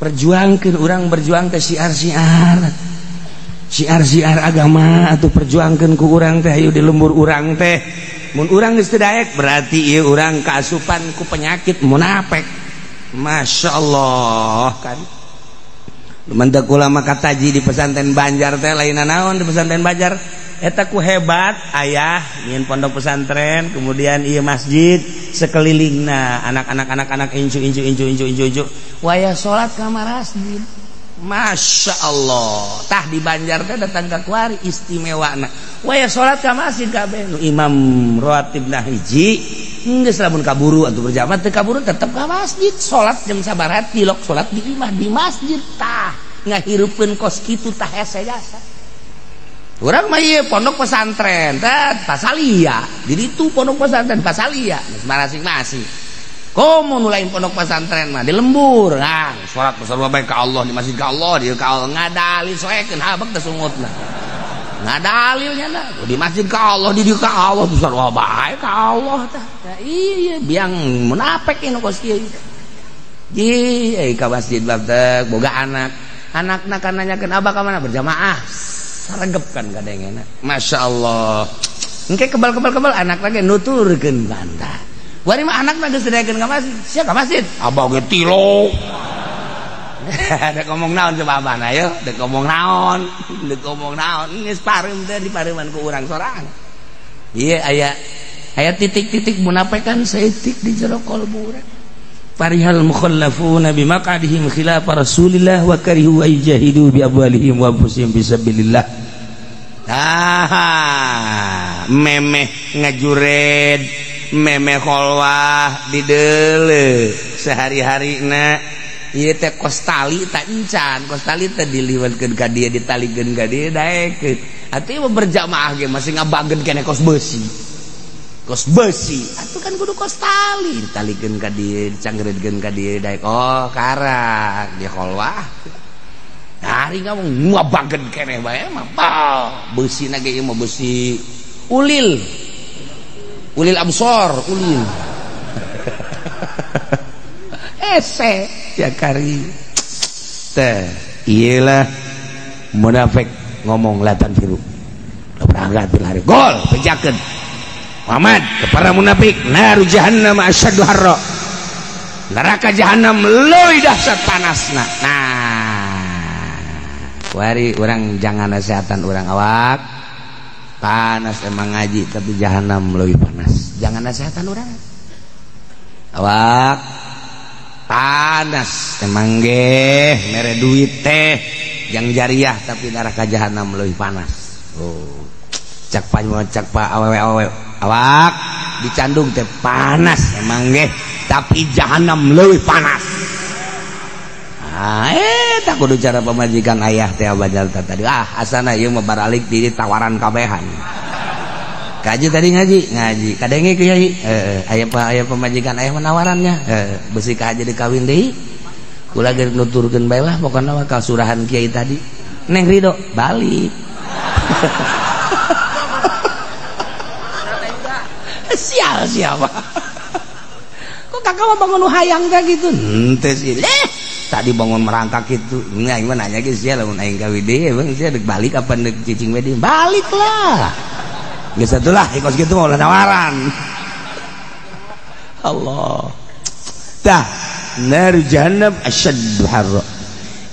Speaker 1: Perjuangkeun urang berjuang ke syiar-syiar. Syiar-syiar agama atau perjuangkeun ku urang teh ayo di lembur urang teh. Mun urang geus teu daek berarti ieu urang kaasupan ku penyakit munafik. Masya Allah kan. Lumantak ulama kataji di pesantren Banjar teh lain naon di pesantren Banjar eta ku hebat ayah nyin pondok pesantren kemudian ieu masjid sekelilingna anak-anak anak-anak incu incu incu incu incu incu wayah salat ka masjid. Masya Allah tah di Banjar teh datang ka kuari istimewana wayah salat ka masjid kabeh nu imam rawatibna hiji geus lamun kaburu atuh berjamaah teu kaburu tetep ka masjid salat jam sabaraha tilok salat di imah di masjid tah ngahirupeun kos kitu tah hese jasa. Urang mah ieu pondok pesantren teh pasalia di ditu pondok pesantren pasalia masing-masing. Komo nu lain pondok pesantren mah di lembur nah salat sarua bae ka Allah di masjid ka Allah di ka Allah ngadalil soekeun habeg teh sungutna ngadalilnya nah di masjid ka Allah di dieu ka Allah sarua bae ka Allah tah iya biang munafik nu kos kieu ji euy ka masjid batek boga anak anakna kan nanyakeun abah ka mana berjamaah saregep kan kadengena Masya Allah engke kebal-kebal-kebal anak lagi nuturkeun bantah. Wari mah anak geus didaekeun ka masjid. Sia ka masjid. Abah ge tilok. Dek ngomong naon coba abah na ayo, dek ngomong naon, dek ngomong naon geus pareum teh dipareuman ku urang sorang. Ieu aya aya titik-titik munafikan saeutik di jero kalbu urang. Farihal mukhallafuna bimaqadihim khilaf Rasulillah wa karihu ayjahidu bi amwalihim wa anfusihim fisabilillah. Ah, memeh ngajured memeh kholwah di deule sehari-harina ieu teh kos tali tak encan kos tali teh diliwatkeun ka dieu ditalikeun ka dieu daekeun atuh ieu berjamaah ge masih ngabageun keneh kos besi atuh kan kudu kos tali ditalikeun ka dieu dicangreudkeun ka dieu daek oh karak di kholwah hari ngomong ngabageun keneh bae mah besina ge ieu mah besi ulil ulil absor ulil ese ya kari teh iyalah munafik ngomong latan firu berangkat bil hari gol bejakeun Muhammad kepada munafik naru jahannam asyaddu harra neraka jahannam leuwih dahsyat panasna. Nah wari urang jangan nasihatan urang awak panas emang ngaji tapi jahanam lebih panas jangan nasihatan urang awak panas emang geh mere duit teh yang jariah tapi neraka jahanam lebih panas. Oh cak pa cak pa awewe awewe awak dicandung teh panas emang geh tapi jahanam lebih panas. Ah tak kudu cara pemajikan ayah teh abajal tadi ah asana ieu mah baralik di tawaran kabehan. Kaji tadi ngaji ngaji kadenge kiai aya aya pemajikan ayah menawarannya besi ka aja dikawin deui kula geus nuturkeun bae lah pokona mah kasurahan kiai tadi neng ridho balik. Sial siapa kok kakak mah bangun hayang ka gitu henteu sih tadi bangun merangkak gitu nah gimana nanya ge sia lamun aing kawin deui emang sia dek balik apa dek cicing we deui balik lah geus atulah kos kitu mah ulah nawaran. Allah tah nar jahannam asyaddu harra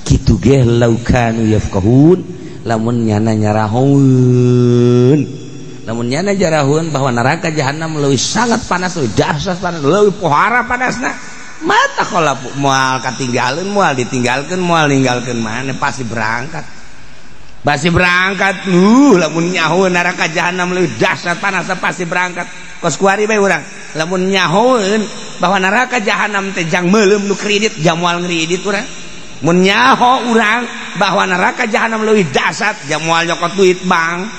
Speaker 1: kitu ge law kanu yafqahun lamun nyana nyarahun lamun nyana jarahun bahwa neraka jahannam leuwih sangat panas leuwih dahsyat panas leuwih pohara panasna mata kalau moal katinggalin moal ditinggalkan moal ninggalkan mana pasti berangkat lamun nyaho neraka jahanam leuwih dahsyat panas pasti berangkat kos kuari bae urang lamun nyahoeun bahwa neraka jahanam teh jang meuleum nu kredit jang moal ngredit urang mun nyaho urang bahwa neraka jahanam leuwih dahsyat jang moal nyokot duit bank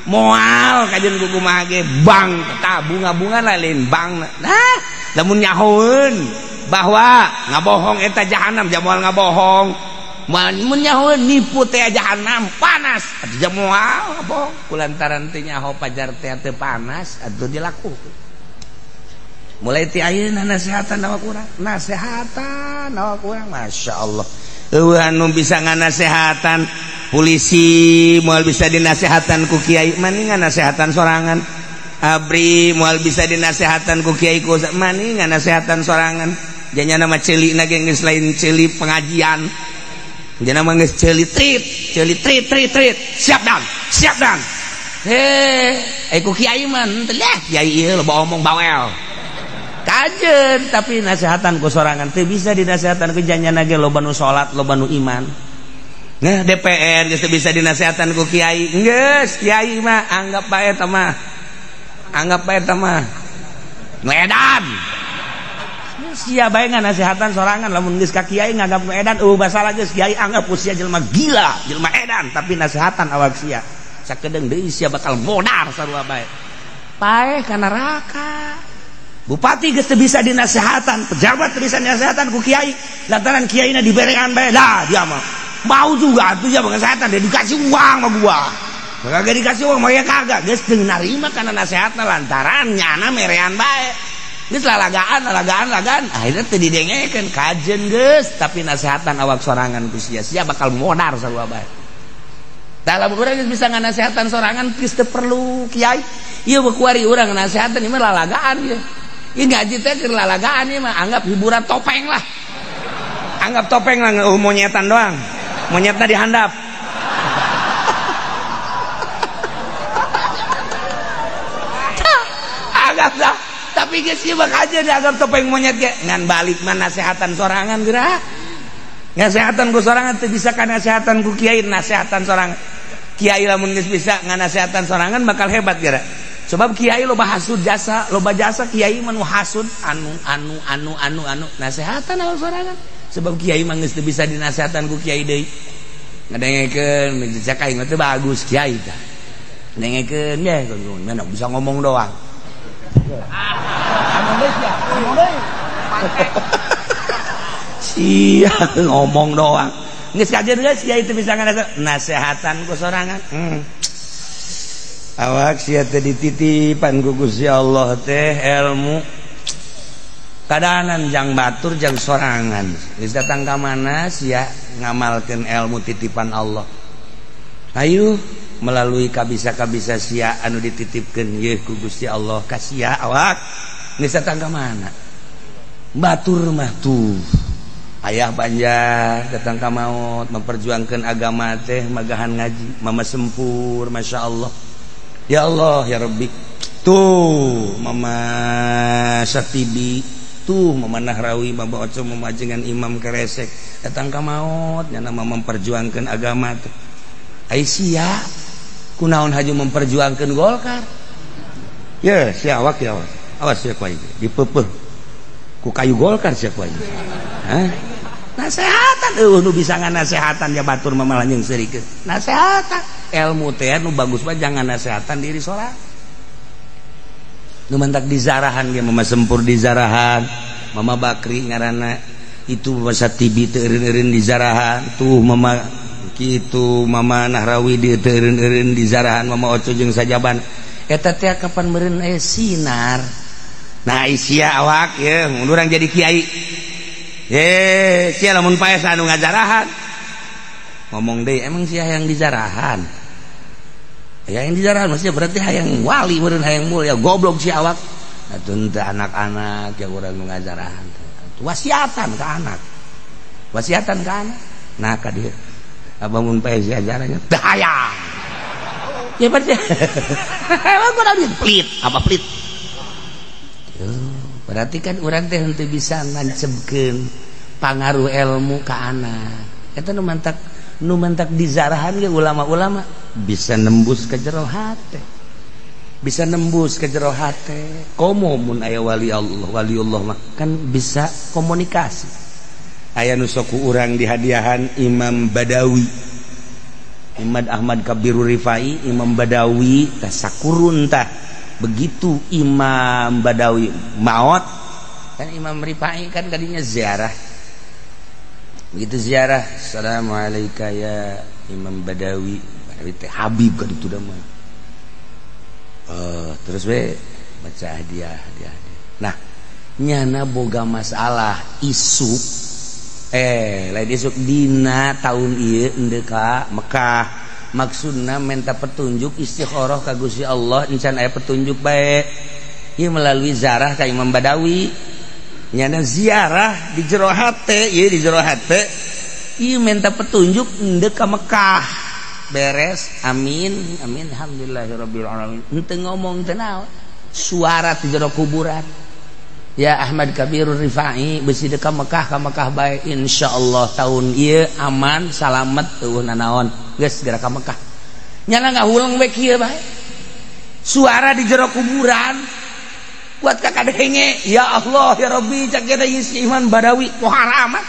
Speaker 1: moal kajeun kumaha ge bank tah bunga-bunga lain bank nah lamun nyahoeun bahwa ngabohong eta jahanam jang moal ngabohong mun nyahoeun nipu teh jahanam panas atuh jang moal ngabohong kulantaran teh nyaho pajar teh teu panas atuh dilakukeun mulai ti ayeuna nasehatan awak urang nasehatan awak urang masyaallah eueuh anu bisa nganasehatan
Speaker 2: Polisi moal bisa dinasehatan ku kiai maningan nasehatan sorangan. Abri moal bisa dinasehatan ku kiai ku maningan nasehatan sorangan. Janyana mah ceulina ge geus lain ceuli pengajian. Janyana mah geus ceuli trit, ceuli trit trit trit. Siap dan, siap dan. Heh, ku kiai mah henteu lah kiai ieu loba omong bawel. Kajen tapi nasehatan ku sorangan teu bisa dinasehatan ku janyana ge loba nu salat, loba nu iman. Nah, DPR geus teu bisa dinasehatan ku kiai. Geus, kiai mah anggap bae eta mah. Anggap bae eta mah. Nu edan. Sia bae nganasehatan sorangan lamun geus ka kiai nganggap nu edan eueuh masalah geus kiai anggap ku sia jelema gila, jelema edan, tapi nasehatan awak sia. Sakedeung deui sia bakal modar sarua bae. Paeh ka neraka. Bupati geus teu bisa dinasehatan, pejabat teu bisa dinasehatan ku kiai, lantaran kiaina diberean bae. Lah dia mah mau juga atuh dia ngasehatan, dia dikasih uang sama gua. Kagak dikasih uang mah ya kagak, geus teu narima kana nasehatna lantaran nyana merean bae. Geus lalagaan, lalagaan, lalagaan, akhirnya teu didengekeun, kajen geus, tapi nasehatan awak sorangan ku sia, sia bakal modar sarua bae. Dalam urang geus bisa nganasehatan sorangan geus teu perlu kiai. Ieu mah kuari urang ngasehatan ieu mah lalagaan ieu. Ieu ngaji teh keur lalagaan ieu mah anggap hiburan topeng lah.
Speaker 1: Anggap topeng lah monyetan doang. Monyetna dihandap. Anggap dah. Tapi geus ieu mah kajeun dianggap topeng monyet ge. Ngan balik mah nasehatan sorangan geura. Nasehatan ku sorangan teu bisa ka nasehatan ku kiai, nasehatan sorangan. Kiai lamun geus bisa nganasehatan sorangan bakal hebat geura. Sebab kiai loba hasud jasa, loba jasa kiai mah nu hasud anu anu anu anu anu nasehatan awak sorangan. Sebab kiai mah geus teu bisa dinasehatan ku kiai deui. Ngadengekeun cek aing mah teu bagus kiai tah. Dengekeun ye mana bisa ngomong doang. Ngomong deui. Sia ngomong doang. Geus kajeun geus kiai teu bisa ngasehatan ku sorangan. Awak sia teh dititipan ku Gusti Allah teh ilmu. Kadanan jang batur jang sorangan. Geus datang ka mana sia ngamalkeun ilmu titipan Allah. Ayo melalui kabisa-kabisa sia anu dititipkeun yeuh ku Gusti Allah ka sia awak. Geus datang ka mana? Batur mah tuh. Ayah Banjar datang ka maot memperjuangkeun agama teh magahan ngaji, mama sempur Masya Allah. Ya Allah ya Rabbi. Tuh mama Satibi, tuh mama Nahrawi, mama Oco, mama jengan Imam Keresek datang ka maot nyana mama memperjuangkeun agama teh. Ai sia kunaon haju memperjuangkeun Golkar? Ya sia awak ya awas. Awas sia ku aing dipeupeuh ku kayu Golkar sia ku aing. Hah? Nasehatan eueuh nu bisa nganasehatan ya batur mah malah jeung seurikeun. Nasehatan ilmu teh nu bagus mah jangan nasehatan diri sorangan. Nu mantak dizarahan ge mama sempur dizarahan, mama Bakri ngaranna itu mama Satibi teu eureun-eureun dizarahan, tuh mama kitu mama Nahrawi di teu eureun-eureun dizarahan, mama Oco jeung sajaban. Eta teh kapan meureun aya sinar. Nah sia awak ye mun urang jadi kiai. Ye, sia lamun paes anu ngajarahan. Ngomong deui emang sia hayang dijarahan. Hayang dijarahan maksudnya berarti hayang wali meureun hayang mulia goblok sia awak. Atuh teu anak-anak ya urang nu ngajarahan. Wasiatan ka anak. Wasiatan ka anak. Nah ka dieu. Abah mun paes sia ajarannya teu hayang. Ya berarti emang kurang pelit, apa pelit? Berarti kan urang teh henteu bisa ngancebkeun pangaruh ilmu ka anak. Eta nu mantak dizarahan ge ulama-ulama bisa nembus ke jero hate. Bisa nembus ke jero hate. Komo mun aya wali Allah, waliullah mah kan bisa komunikasi. Aya nu sok ku urang dihadiahan Imam Badawi. Imam Ahmad Kabirur Rifai, Imam Badawi tah sakurun tah. Begitu Imam Badawi maot kan Imam Rifai kan tadinya ziarah. Begitu ziarah, assalamualaikum ya Imam Badawi. Badawi teh Habib kan itu dah mah. Terus we baca hadiah, hadiah, hadiah. Nah, nyana boga masalah isuk Lain isuk dina tahun ieu endeu ka Mekah. Maksudna minta petunjuk istikharah ka Gusti Allah encan aya petunjuk bae. Ieu melalui zarah ka Imam Badawi. Nyana ziarah di jero hate, ieu di jero hate. Ieu minta petunjuk endeu ka Mekah. Beres, amin, amin, alhamdulillahirabbil alamin. Henteu ngomong teu naon. Suara di jero kuburan. Ya Ahmad Kabirur Rifai besi deka Mekah ka Mekah bae insyaallah tahun ieu aman salamet eueuh nanaon geus segera ka Mekah. Nyana ngahuleng we kieu bae. Suara di jero kuburan kuat ka kadenge ya Allah ya Rabbi cak kita si Iman Badawi pohara amat.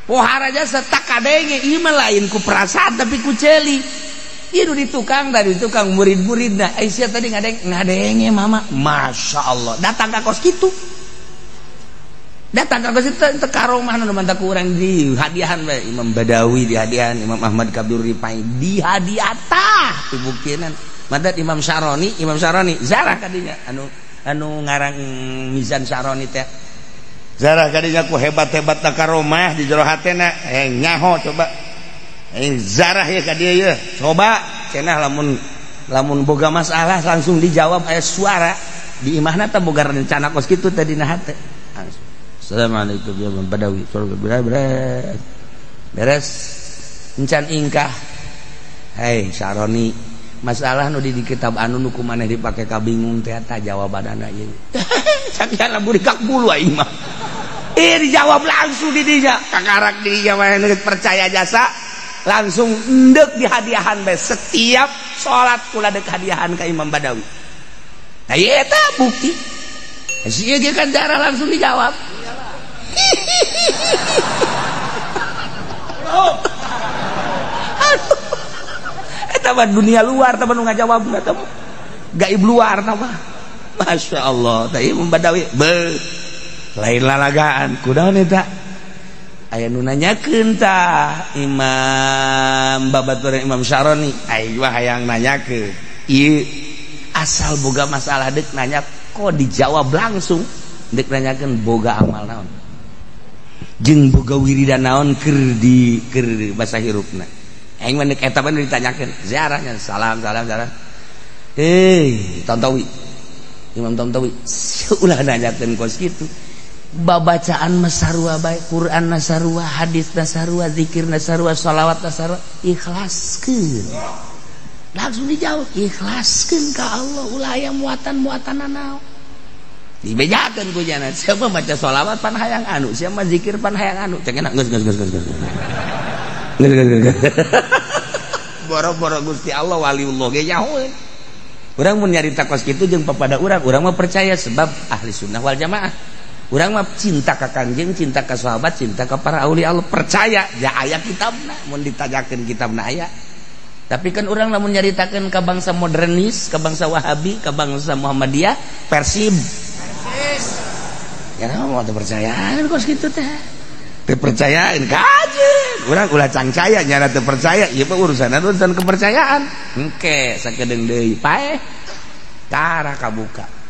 Speaker 1: Pohara jasa tak kadenge ieu mah lain ku perasaan tapi ku ceuli. Ieu di tukang tadi tukang murid-muridna Aisyah tadi ngadenge mama Masya Allah datang ka kos kitu datang ka kos kitu teu karomah nu mantap ku urang di hadiahan bae Imam Badawi di hadiahan Imam Ahmad Kabir Rifai di hadiah tah pibuktianan mandat Imam Syaroni zarah kadinya anu ngarang Mizan Syaroni teh zarah kadinya ku hebat-hebat karomah di jero hatena nyaho coba zarah ya ka dia ya coba cenah lamun boga masalah langsung dijawab aya suara di imahna teh boga rencana kos kitu teh dina hate. Assalamualaikum ya Imam Badawi beres beres encan ingkah hei Syaroni masalah nu di kitab anu nu kumaneh dipake kabingung teh eta jawabanana ieu sakian lamun dikak bulu aing mah dijawab langsung di dinya kakarak di dinya mah percaya jasa langsung endek di hadiahan bae setiap salat kula dek hadiahan ka Imam Badawi. Nah ieu eta bukti. Si ieu kan darah langsung dijawab. Aduh. Eta mah dunia luar tah nu ngajawab eta mah. Gaib luar tah mah. Masya Allah, tah Imam Badawi beuh. Lain lalagaan kunaon eta? Aya nu nanyakeun tah Imam babaturan Imam Syaroni aing mah hayang nanyakeun ieu asal boga masalah deuk nanya kok dijawab langsung deuk nanyakeun boga amal naon jeung boga wiridan naon keur di keur basa hirupna aing mah deuk eta mah ditanyakeun ziarahnya salam salam salam hei Tantawi Imam Tantawi ulah nanyakeun kos kitu babacaan masarua baik Quran nasarua hadis nasarua zikir nasarua sholawat nasarua ikhlaskeun langsung dijawab ikhlaskeun ka Allah ulah aya muatan-muatan naon dibejakeun ku jana siapa maca sholawat pan hayang anu siapa zikir pan hayang anu cek enak geus geus geus geus geus boro-boro Gusti Allah waliullah ge nyahoeun urang mun nyarita kos kitu jeung papada urang urang mah percaya sebab ahli sunnah wal jamaah. Urang mah cinta ka Kangjeng, cinta ka sahabat, cinta ka para aulia Allah, percaya ya aya kitabna, mun ditajakeun kitabna aya. Tapi kan urang lamun nyaritakeun ka bangsa modernis, ka bangsa Wahabi, ka bangsa Muhammadiyah, Persib. Persis. Ya mah teu percayaan kos kitu teh. Teu percayaan kajeun. Urang ulah cangcaya nyana teu percaya, ieu mah urusanna urusan kepercayaan. Engke sakedeung deui paeh tara kabuka.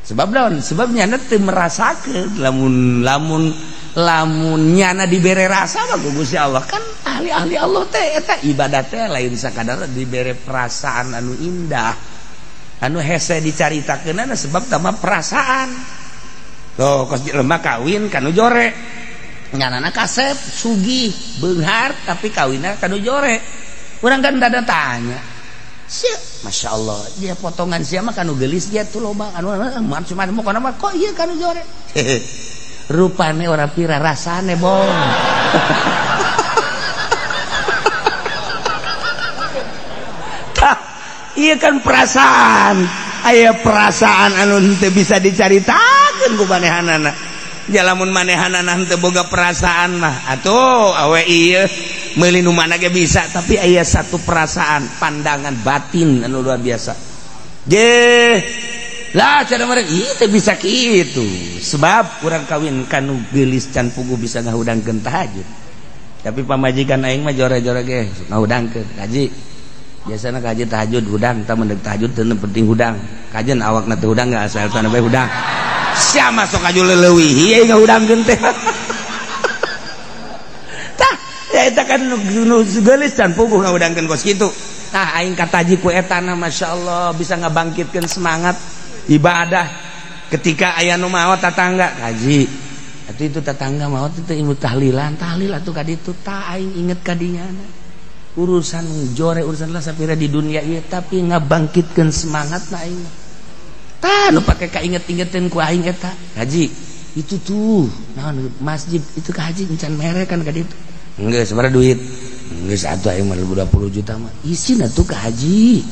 Speaker 1: Sebab naon? Sebab nyana teu merasakeun lamun lamun lamun nyana dibere rasa mah ku Gusti Allah kan ahli-ahli Allah teh eta ibadah teh lain sakadar dibere perasaan anu indah anu hese dicaritakeunana sebab tama perasaan. Tuh kos jelema kawin kanu jore nyanana kasep sugih beunghar tapi kawinna kanu jore. Urang kan dada tanya Masya Allah dia potongan siapa kanu gelis dia tuh loba anu macam macam mah kok iya kanu jore rupane ora pira rasane bong. Tah iya kan perasaan aya perasaan anu henteu bisa dicaritakeun ku manehanana ja lamun manehanana henteu boga perasaan mah atuh awe ieu meuli nu mana ge bisa tapi aya satu perasaan pandangan batin anu luar biasa je lah cara mereka ieu teh bisa kitu sebab urang kawin kanu geulis can puguh bisa ngahudangkeun tahajud tapi pamajikan aing mah jore-jore ge ngahudangkeun kaji biasana kaji tahajud hudang tah mendek tahajud teu penting hudang kajen awakna teu hudang enggak asal tanah bae hudang sia masuk aju leuwih ieu ngahudangkeun teh. Ajakan nu geulis can puguh ngahudangkeun kos kitu. Tah aing kataji ku etana, masyaallah bisa ngabangkitkeun semangat ibadah ketika aya nu maot tatangga kaji. Atuh itu tetangga maot itu ilmu tahlilan, tahlil atuh ka ditu tah aing inget ka dinya. Urusan jore urusan lah sapira di dunia ieu tapi ngabangkitkeun semangat na aing. Tah nu pake kainget-ingetin ku aing eta. Haji, itu tuh naon masjid itu ka haji encan mere kan ka ditu. Geus sabaraha duit? Geus atuh aing mah 20 juta mah. Isin atuh ka haji.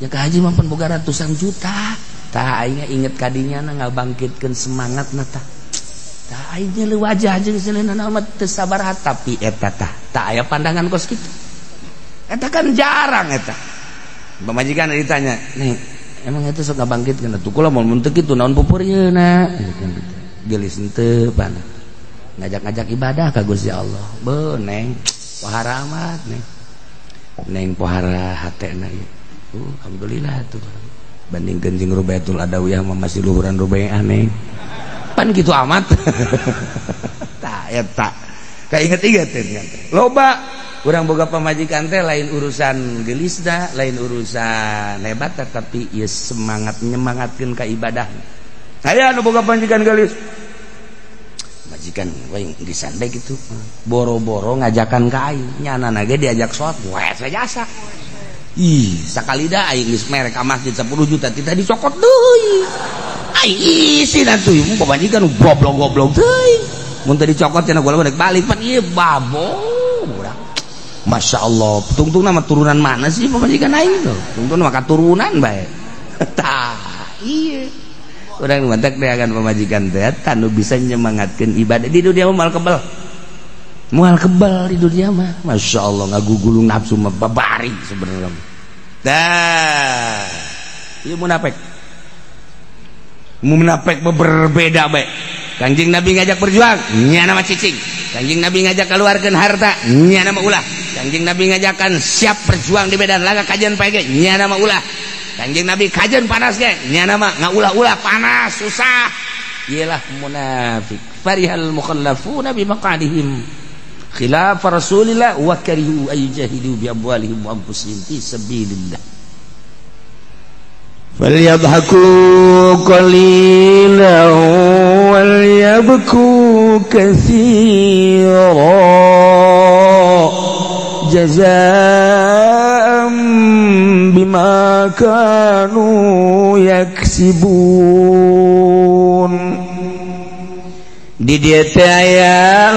Speaker 1: Ya ka haji mah pan boga ratusan juta. Tah aing inget ka dinya na ngabangkitkeun semangat na tah. Tah aing nyeleu wajah jeung seleuna mah teu sabaraha tapi eta tah tah aya pandangan kos kitu. Eta kan jarang eta. Pamajikan ditanya, "Nih, emang itu sok ngabangkitkeun atuh kula mun teu kitu naon pupurieuna?" Geulis henteu pan. Ngajak-ngajak ibadah ka Gusti Allah. Beuh neng, pohara amat neng. Neng pohara hatena ieu. Alhamdulillah atuh. Bandingkeun jeung Rubaitul Adawiyah mah masih luhuran Rubaiah neng. Pan kitu amat. Tah eta. Kainget-inget teh. Loba urang boga pamajikan teh lain urusan gelisna, lain urusan hebat, tapi ieu semangat nyemangatkeun ka ibadah. Aya nu boga pamajikan gelis. Majikan we geulisan bae kitu. Boro-boro ngajakan ka aing, nyanana ge diajak salat, we jasa. Ih, sakali da aing geus mere ka masjid 10 juta teh dicokot deui. Aing isin atuh pamajikan goblok-goblok teuing. Mun teu dicokot cenah gua balik pan ieu babo urang. Masya Allah, tungtung nama turunan mana sih pamajikan aing tuh? Tungtung nama katurunan bae. Tah, iya. Urang mantak deangan pamajikan teh tanu bisa nyemangatkeun ibadah di dunia mah moal kebel. Moal kebel di dunia mah. Masya Allah ngagugulung nafsu mah babari sebenarnya. Tah, ieu munafik. Munafik berbeda bae. Kanjeng Nabi ngajak berjuang, nyana mah cicing. Kanjeng Nabi ngajak keluarkeun harta, nyana mah ulah. Kanjeng Nabi ngajakan siap berjuang di medan laga kajian pege, nyana mah ulah. Kanjeng Nabi kajian panas ge, nyana mah ngaulah-ulah panas susah. Iyalah munafik. Farihal mukhallafuna bi maqadihim khilaf Rasulillah wa karihu ay jahidu bi amwalihim wa anfusihim fi sabilillah.
Speaker 3: Falyadhaku qalilan walyabku katsira jazaa'an bima kanu yaksibun.
Speaker 2: Di dieu teh aya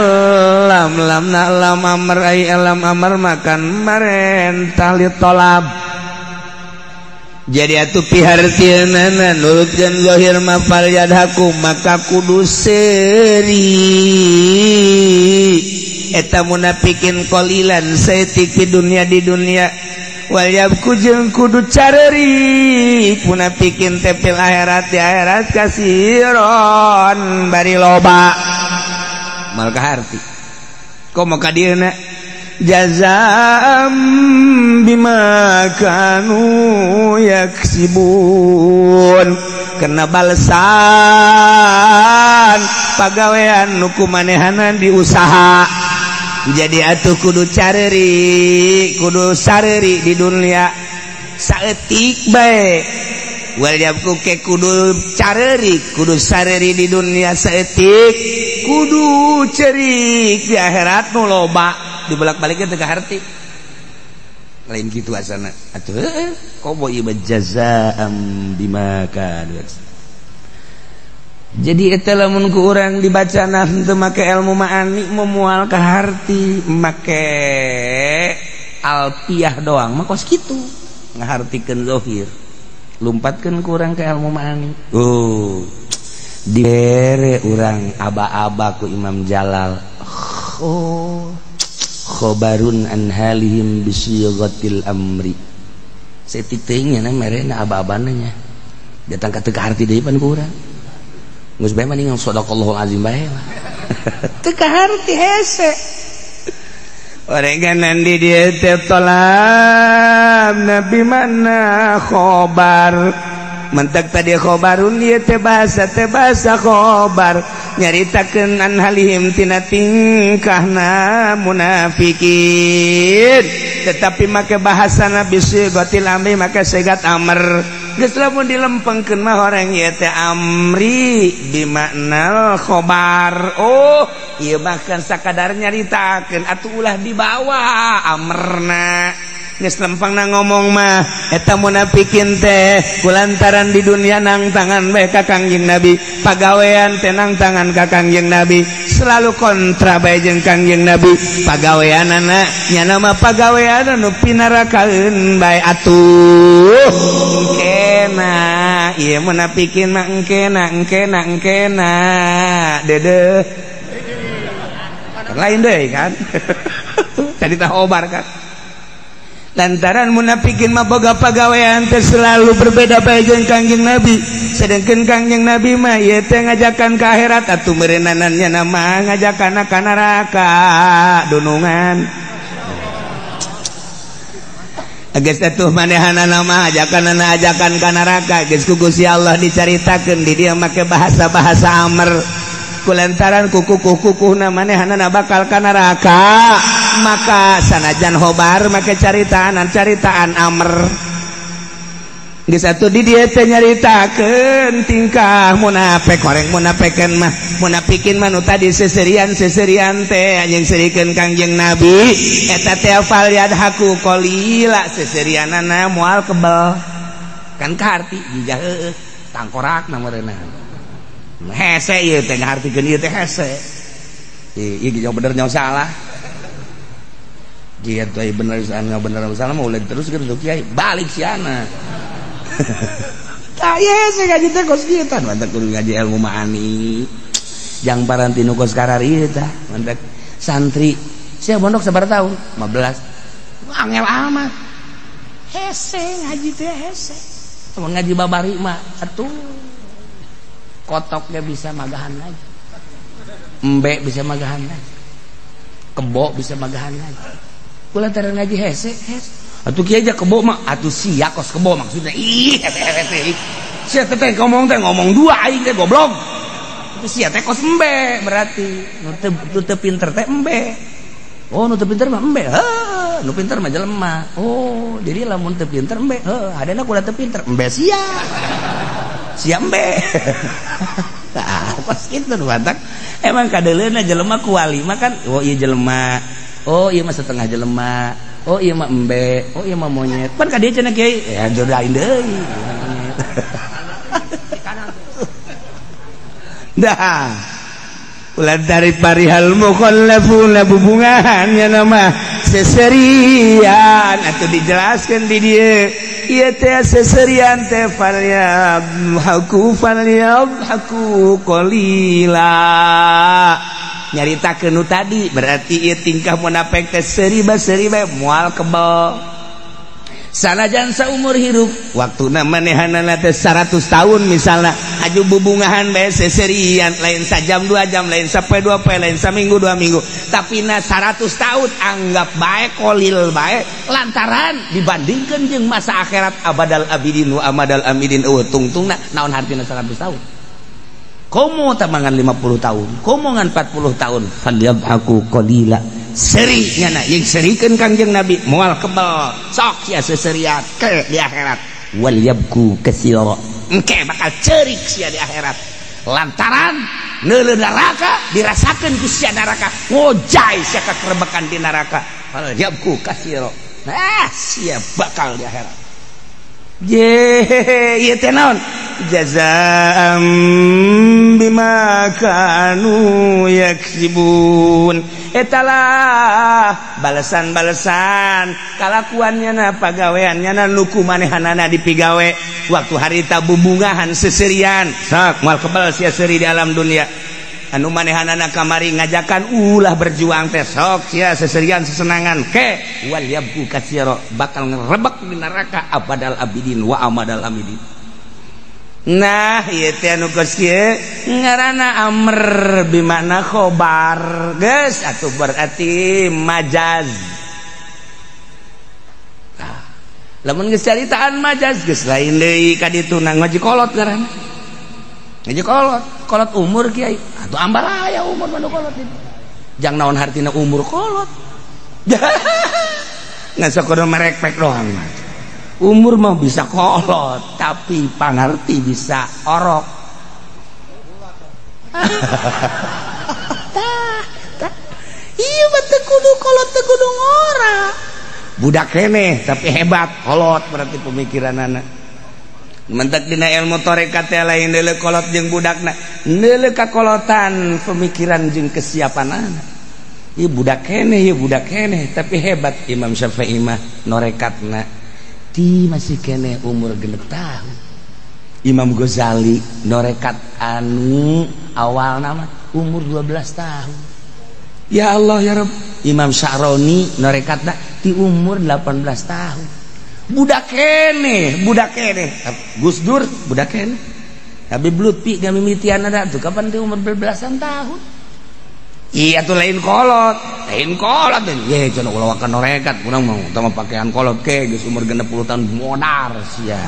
Speaker 2: lam lam na lam amr ai lam amr makan marentah li tolab. Jadi atuh pihartieunana nurutkeun zahir ma fal yadhaku maka kudu seuri eta munafikin qalilan saeutik di dunia di dunia wal yabku jeung kudu careuri munafikin teh fil akhirat di akhirat kasiron bari loba mal kaharti komo ka dieuna jazaa'an bima kanu yaksibun kena balesan pagawean nu kumanehanan diusaha. Jadi atuh kudu careuri kudu sareuri di dunia saeutik bae wal yabku ke kudu careuri kudu sareuri di dunia saeutik kudu cerik di akhirat nu loba. Dibolak-baliknya teu kaharti lain kitu asana atuh komo ieu jazaa'an bima kanu. Jadi eta lamun ku urang dibacana henteu make ilmu ma'ani moal kaharti make alfiah doang mah kos kitu ngahartikeun zahir lumpatkeun ku urang ke ilmu ma'ani. Oh dibere urang aba-aba ku Imam Jalal. Oh khobarun an halihim bisighatil amri. Saeutik teuing nya merena aba-abana nya. Datang ka teu kaharti deui pan ku urang. Geus bae mah ningang sadaqallahul azim bae lah. Teu kaharti hese.
Speaker 3: Orenganan di dieu teh tolab nabi mana khobar
Speaker 2: Mentak tadi khobarun ieu teh bahasa khobar nyaritakeun an halihim tina tingkahna munafikin. Tetapi make bahasana bisigatil amri make segat amr. Geus lamun dilempengkeun mah orang ieu teh amri bimaknal khobar. Oh, ieu bahkan sakadar nyaritakeun atuh ulah dibawa amrna. Geus lempangna ngomong mah eta munafikin teh kulantaran di dunia nang tangan bae ka Kangjeng Nabi, pagawean teh nang tangan ka Kangjeng Nabi, selalu kontra bae jeung Kangjeng Nabi. Pagaweanana nyana mah pagawean anu pinarakaeun bae atuh. Engkena ieu munafikin mah engkena engkena engkena deudeuh. Lain deui kan. Tadi tah obar kan. Lantaran munafikin mah boga pagawean teh selalu berbeda bae jeung Kangjeng Nabi. Sedangkan Kangjeng Nabi mah ieu teh ngajakan ka akhirat atuh meureunana nya mah ngajakan ka neraka dunungan. Geus atuh manehanana mah ajakanana ajakan ka neraka geus ku Gusti Allah dicaritakeun di dieu make bahasa-bahasa amr. Kulantaran kukukuh-kukuhna manehanana bakal ka neraka. Maka sanajan hobar make caritaan amr. Geus atuh di dieu teh nyaritakeun tingkah munafik horeng munafikan mah munafikin mah nu tadi seserian-seserian teh anjeun serikeun Kangjeng Nabi eta teh fal yadhaku qalila seserianana moal kebel kan kaharti jijah heueuh tangkorakna meureunna hese ieu teh ngahartikeun ieu teh hese ieu ge bener nyaho salah. Dia tuh bener salah bener salah mau ulah terus ke kiai balik siana. Tah ye saya ngaji teh kos kieu tah mantap kudu ngaji ilmu ma'ani. Jang parantinu kos karari tah mantap santri. Sia pondok sabaraha tahun? 15. Angel amat. Hese ngaji teh hese. Mun ngaji babari mah atuh kotoknya bisa magahan lagi. Embe bisa magahan lagi. Kebo bisa magahan lagi. Kulantaran ngaji hese hese. Atuh kiai aja kebo mah atuh sia kos kebo maksudnya. Ih hese hese. Sia teh ngomong dua aing teh goblok. Atuh sia teh kos embe berarti. Nu teu pinter teh embe. Oh nu teu pinter mah embe. Heuh, nu pinter mah jelema. Oh, jadi lamun teu pinter embe. Heuh, hadana kula teu pinter embe sia. Sia embe. Tah, kos kitu nu batak. Emang kadeuleuna jelema kuali mah kan oh ieu jelema. Oh iya mah setengah jelema. Oh iya mah embe. Oh iya mah monyet. Pan ka dieu cenah kiai. Ya jodain deui. Dah. Ulah dari parihal mukhallafuna bubungahan nya nama seserian atuh dijelaskeun di dieu. Ieu teh seserian teh falyabhaku falyabhaku qalila. Nyaritakeun nu tadi berarti ieu tingkah munafik teh seuri bae moal kebel. Sanajan saumur hirup waktuna manehanana teh 100 tahun misalna aju bubungahan bae seserian lain sajam 2 jam lain sapoe 2 poe lain saminggu 2 minggu tapi na 100 tahun anggap bae kolil bae lantaran dibandingkeun jeung masa akhirat abadal abidin wa amadal amidin eueuh tungtungna naon hartina 100 tahun. Komo tamangan 50 tahun, komo ngan 40 tahun, falyabhaku qalila. Seri nyana jeung serikeun Kangjeng Nabi moal kebel, sok sia seserian ke di akhirat. Wal yabku katsira. Engke bakal ceurik sia di akhirat. Lantaran neuleuh neraka dirasakeun ku sia neraka, ngojay sia kakerebekan di neraka. Fal yabku katsira. Nah, sia bakal di akhirat. Ye, ieu teh naon? Jazaa'an bima kanu yaksibun. Etalah balesan-balesan kalakuannya na pagaweannya na nu kumanehanana dipigawe waktu harita bubungahan seserian sok moal kebel sia seuri di alam dunia anu manehanana kamari ngajakan ulah berjuang teh sok sia seserian sesenangan ke wal yabku katsira bakal ngerebek di neraka abadal abidin wa amadal amidin. Nah ieu teh anu kos kieu ngaranna amr bimakna khobar geus atuh berarti majaz. Nah,
Speaker 1: Lamun geus caritaan majaz geus lain deui ka ditu na ngaji kolot ngaranna. Ngaji kolot, kolot umur kiai. Atuh ambalaya umur mah nu kolot itu. Jang naon hartina umur kolot. Ngan sakudu merekpek doang mah. Umur mah bisa kolot, tapi pangarti bisa orok. Tah, tah. Ieu mah teu kudu kolot teu kudu ngora. Budak keneh tapi hebat kolot berarti pemikiranana. Mentak dina ilmu tarekat teh lain deuleu kolot jeung budakna, deuleu kakolotan pemikiran jeung kesiapanana. Ieu budak keneh tapi hebat. Imam Syafi'i mah norekatna ti masih keneh umur 6 tahun. Imam Ghazali norekat anu awalna mah umur 12 tahun. Ya Allah ya Rabb. Imam Sya'roni norekatna ti umur 18 tahun. Budak keneh. Gus Dur budak keneh. Habib Lutfi gamimitian ada tuh kapan ti umur belasan tahun. Iya tuh lain kolot. Ye cenah ulah wakan norekat urang mah utama pakaian kolot ke geus umur 60 tahun modar sia.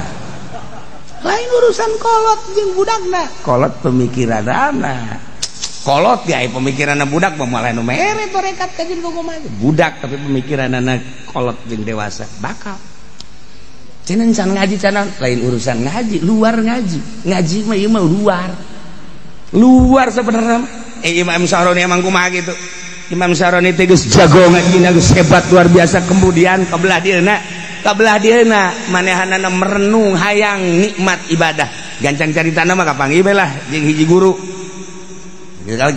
Speaker 1: Lain urusan kolot jeung budakna. Kolot pemikiranana. Kolot ya pemikiranna budak mah moal anu mere torekat ka jeung kumaha. Budak tapi pemikiranana kolot jeung dewasa bakal. Cenah can ngaji cenah lain urusan ngaji, luar ngaji. Ngaji mah ieu mah luar. Luar sebenarnya. Imam Sya'roni emang kumaha gitu. Imam Sya'roni teh geus jago ngajina geus hebat luar biasa. Kemudian kabelah dieuna manehanana merenung hayang nikmat ibadah. Gancang caritana mah kapanggih bae lah jeung hiji guru.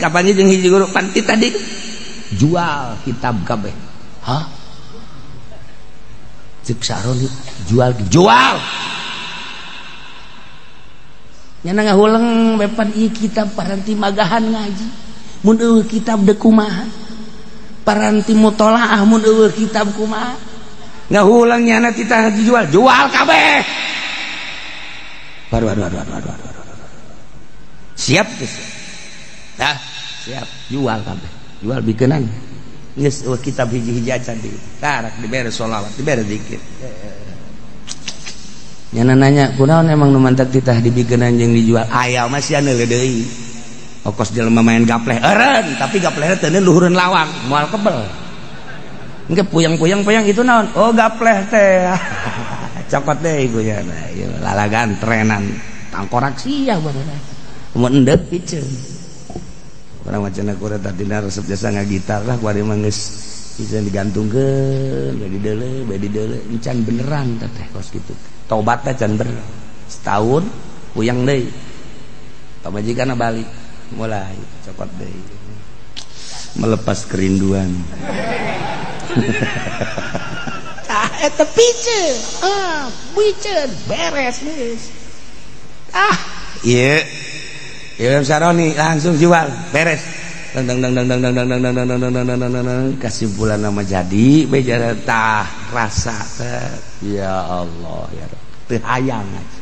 Speaker 1: Kapanggih jeung hiji guru pan ti tadi jual kitab kabeh. Hah? Ceuk Sya'roni jual. Nyana ngahuleng bepan ieu kitab paranti magahan ngaji. Mun eueuh kitab deuk kumaha? Paranti mutolaah mun eueuh kitab kumaha? Ngahuleng nyana titah dijual, jual kabeh. Aduh. Siap geus. Dah, siap, jual kabeh. Jual bikeunan. Geus eueuh kitab hiji-hiji acan di. Tarak dibere sholawat, dibere zikir. Nyana nanya, kunaon emang nu mantak titah dibikeunan jeung dijual? Aya mah sia neuleuh deui. Okos jelema main gapleh eureun, tapi gaplehna teu luhureun lawang, moal kebel. Engke puyang-puyang-puyang itu naon? Oh gapleh teh. Cokot deui ku nya. Ieu lalagan trenan tangkorak sia baheula. Mun endeup piceun. Urang wacana kurang tadina resep jasa ngagitar lah kuari mah geus bisa digantungkeun, bade dideuleu, encan beneran teh kos kitu. Tobatna can bener. Setahun puyang deui. Pamajikanna balik mulai cokot deui. Melepas kerinduan. Tah eta piceun. Ah, piceun beres geus. Ah, ieu. Imam Sya'roni langsung jual, beres. Dang dang dang dang dang dang dang dang dang dang dang dang dang kesimpulan nama jadi bejara tah rasa teh. Ya Allah ya Rabb. Teu hayang aja.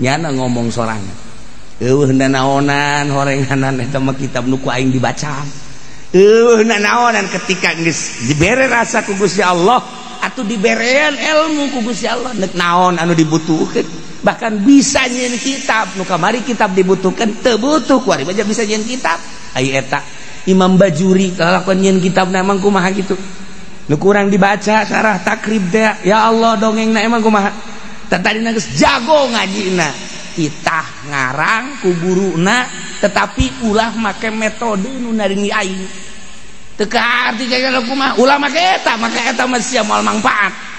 Speaker 1: Nyana ngomong sorangan. Eueuh nanaonan horenganan eta mah kitab nu ku aing dibaca. Eueuh nanaonan ketika geus dibere rasa ku Gusti Allah atuh diberean ilmu ku Gusti Allah neuk naon anu dibutuhkeun. Bahkan bisa nyieun kitab nu kamari kitab dibutuhkeun teu butuh kuari baja bisa nyieun kitab. Ai eta Imam Bajuri kalakuan nyieun kitabna emang kumaha kitu. Nu kurang dibaca sarah takrib teh ya Allah dongengna emang kumaha. Tadina geus jago ngajina. Titah ngarang ku guruna tetapi ulah make metode nu naringi aing. Teu kaarti kaya kumaha ulah make eta mah sia moal mangpaat.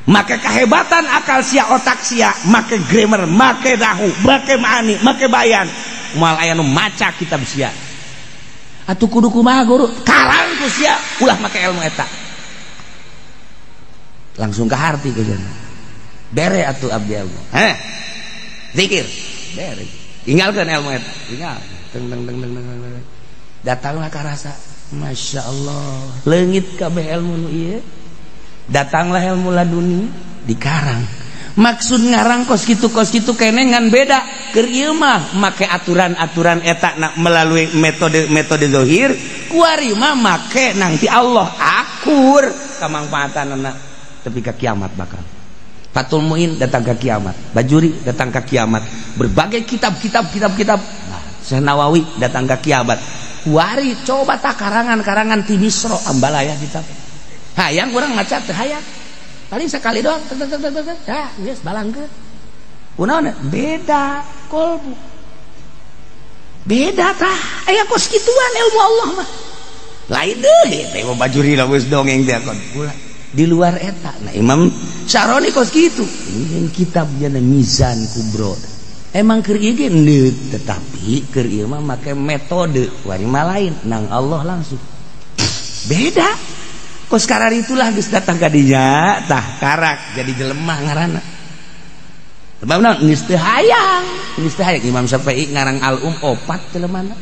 Speaker 1: Make kehebatan akal sia otak sia, make grammar, make dahu, make maani, make bayan. Moal aya nu maca kitab sia. Atuh kudu kumaha guru? Karang ku sia ulah make ilmu eta. Langsung ke harti ku cenah. Bere atuh abdi ilmu. Heh. Zikir, bere. Tinggalkeun ilmu eta, tinggal. Teng teng teng teng teng. Datanglah ka rasa, Masya Allah, leungit kabeh ilmu nu ieu. Datanglah ilmu laduni dikarang. Maksud ngarang kos kitu kene ngan beda. Keur ieu mah make aturan-aturan eta na melalui metode-metode zahir, kuari mah make nang ti Allah akur kamangfaatanana. tapi ka kiamat bakal. Fathul Muin datang ke kiamat, Bajuri datang ke kiamat, berbagai kitab-kitab kitab-kitab. Nah, Syekh Nawawi datang ke kiamat. Wari coba tak karangan-karangan ti Misro ambalaya kitab. Hayang urang maca teu hayang. Paling sekali doang dah geus balangkeun. Kunaon beda kolbu. Beda tah. Aya kos kituan ilmu Allah mah. Lain deui teh Bajuri lah geus dongeng teh kon. Di luar eta. Nah, Imam Syaroni kos kitu. Ini kitabnya Mizan Kubro. Emang keur ieu ge neut, tetapi keur ieu mah make metode wari mah lain nang Allah langsung. Beda. Kos karar itulah geus datang ka dinya, tah karak jadi jelema ngaranna. Sebab naon geus teu hayang, geus teu hayang Imam Syafi'i ngarang Al-Um opat jelemana.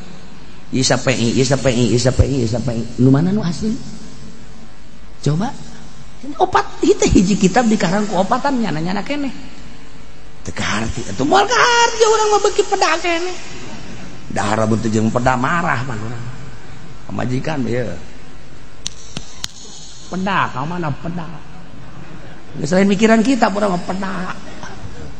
Speaker 1: Ieu Syafi'i, ieu Syafi'i, ieu Syafi'i, ieu Syafi'i. Nu mana nu asli? Coba opat itu hiji kitab dikarang ku opatan nyana-nyana keneh. Teu kaharti atuh moal kaharti urang mah beuki peda keneh. Dahar lamun teu jeung peda marah pan urang. Pamajikan ieu. Peda ka mana peda. Geus lain mikiran kita urang mah peda.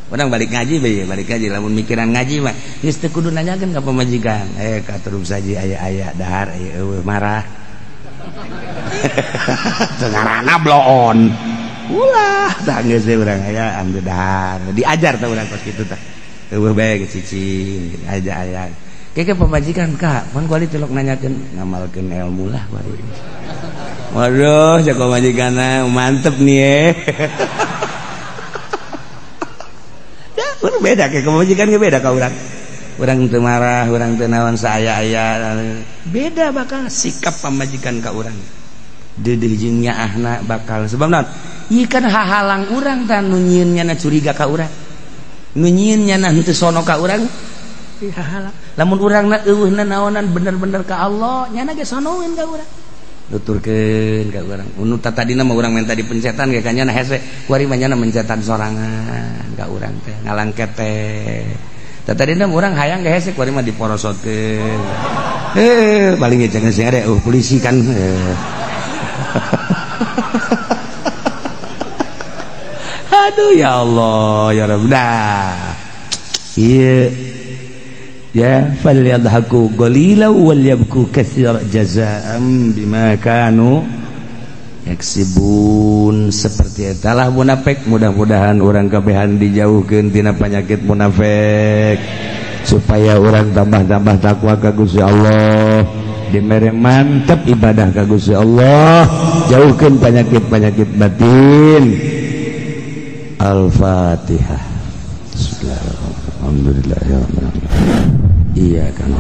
Speaker 1: Urang balik ngaji bae, balik ngaji lamun mikiran ngaji mah geus teu kudu nanyakeun ka pamajikan. Ka terus saji aya-aya dahar ieu eueuh marah. Tengarana bloon ulah tah geus urang aya ambil dahar diajar tah urang kos kitu tah eueuh bae cicing aja aya keke pamajikan ka pan kuali tilok nanyakeun ngamalkeun ilmu lah kuali. Waduh cek pamajikanna mantep nih. Ya urang beda ke pamajikan ge beda ka urang. Urang teu marah, urang teu naon saaya-aya. Beda bakal sikap pamajikan ka urang. Deudeuh jeung nyaahna bakal sebab naon? Ieu kan hahalang urang tah nu nyieun nyana curiga ka urang. Nu nyieun nyana henteu sono ka urang, ieu hahalang. Lamun urangna eueuhna naonan bener-bener ka Allah, nyana ge sonoeun ka urang. Nuturkeun ka urang. Nu tatadina mah urang menta dipencetan ge ka nyana hese, kuari mah nyana mencetan sorangan ka urang teh, ngalangket teh. Tadina urang hayang ge hese kuari mah diporosotkeun. Paling ge jangan sing ada polisi kan. Aduh ya Allah ya Rabb. Dah. Ieu ya falyadhaku qalila wal yabku katsira jazaa'an bima kanu yaksibun. Seperti etalah munafik. Mudah-mudahan urang kabehan dijauhkeun tina penyakit munafik supaya urang tambah-tambah takwa ka Gusti Allah, dimere mantep ibadah ka Gusti Allah, jauhkeun penyakit-penyakit batin. Al-Fatihah. Bismillahirrahmanirrahim. Alhamdulillahirabbil alamin. Iya kan.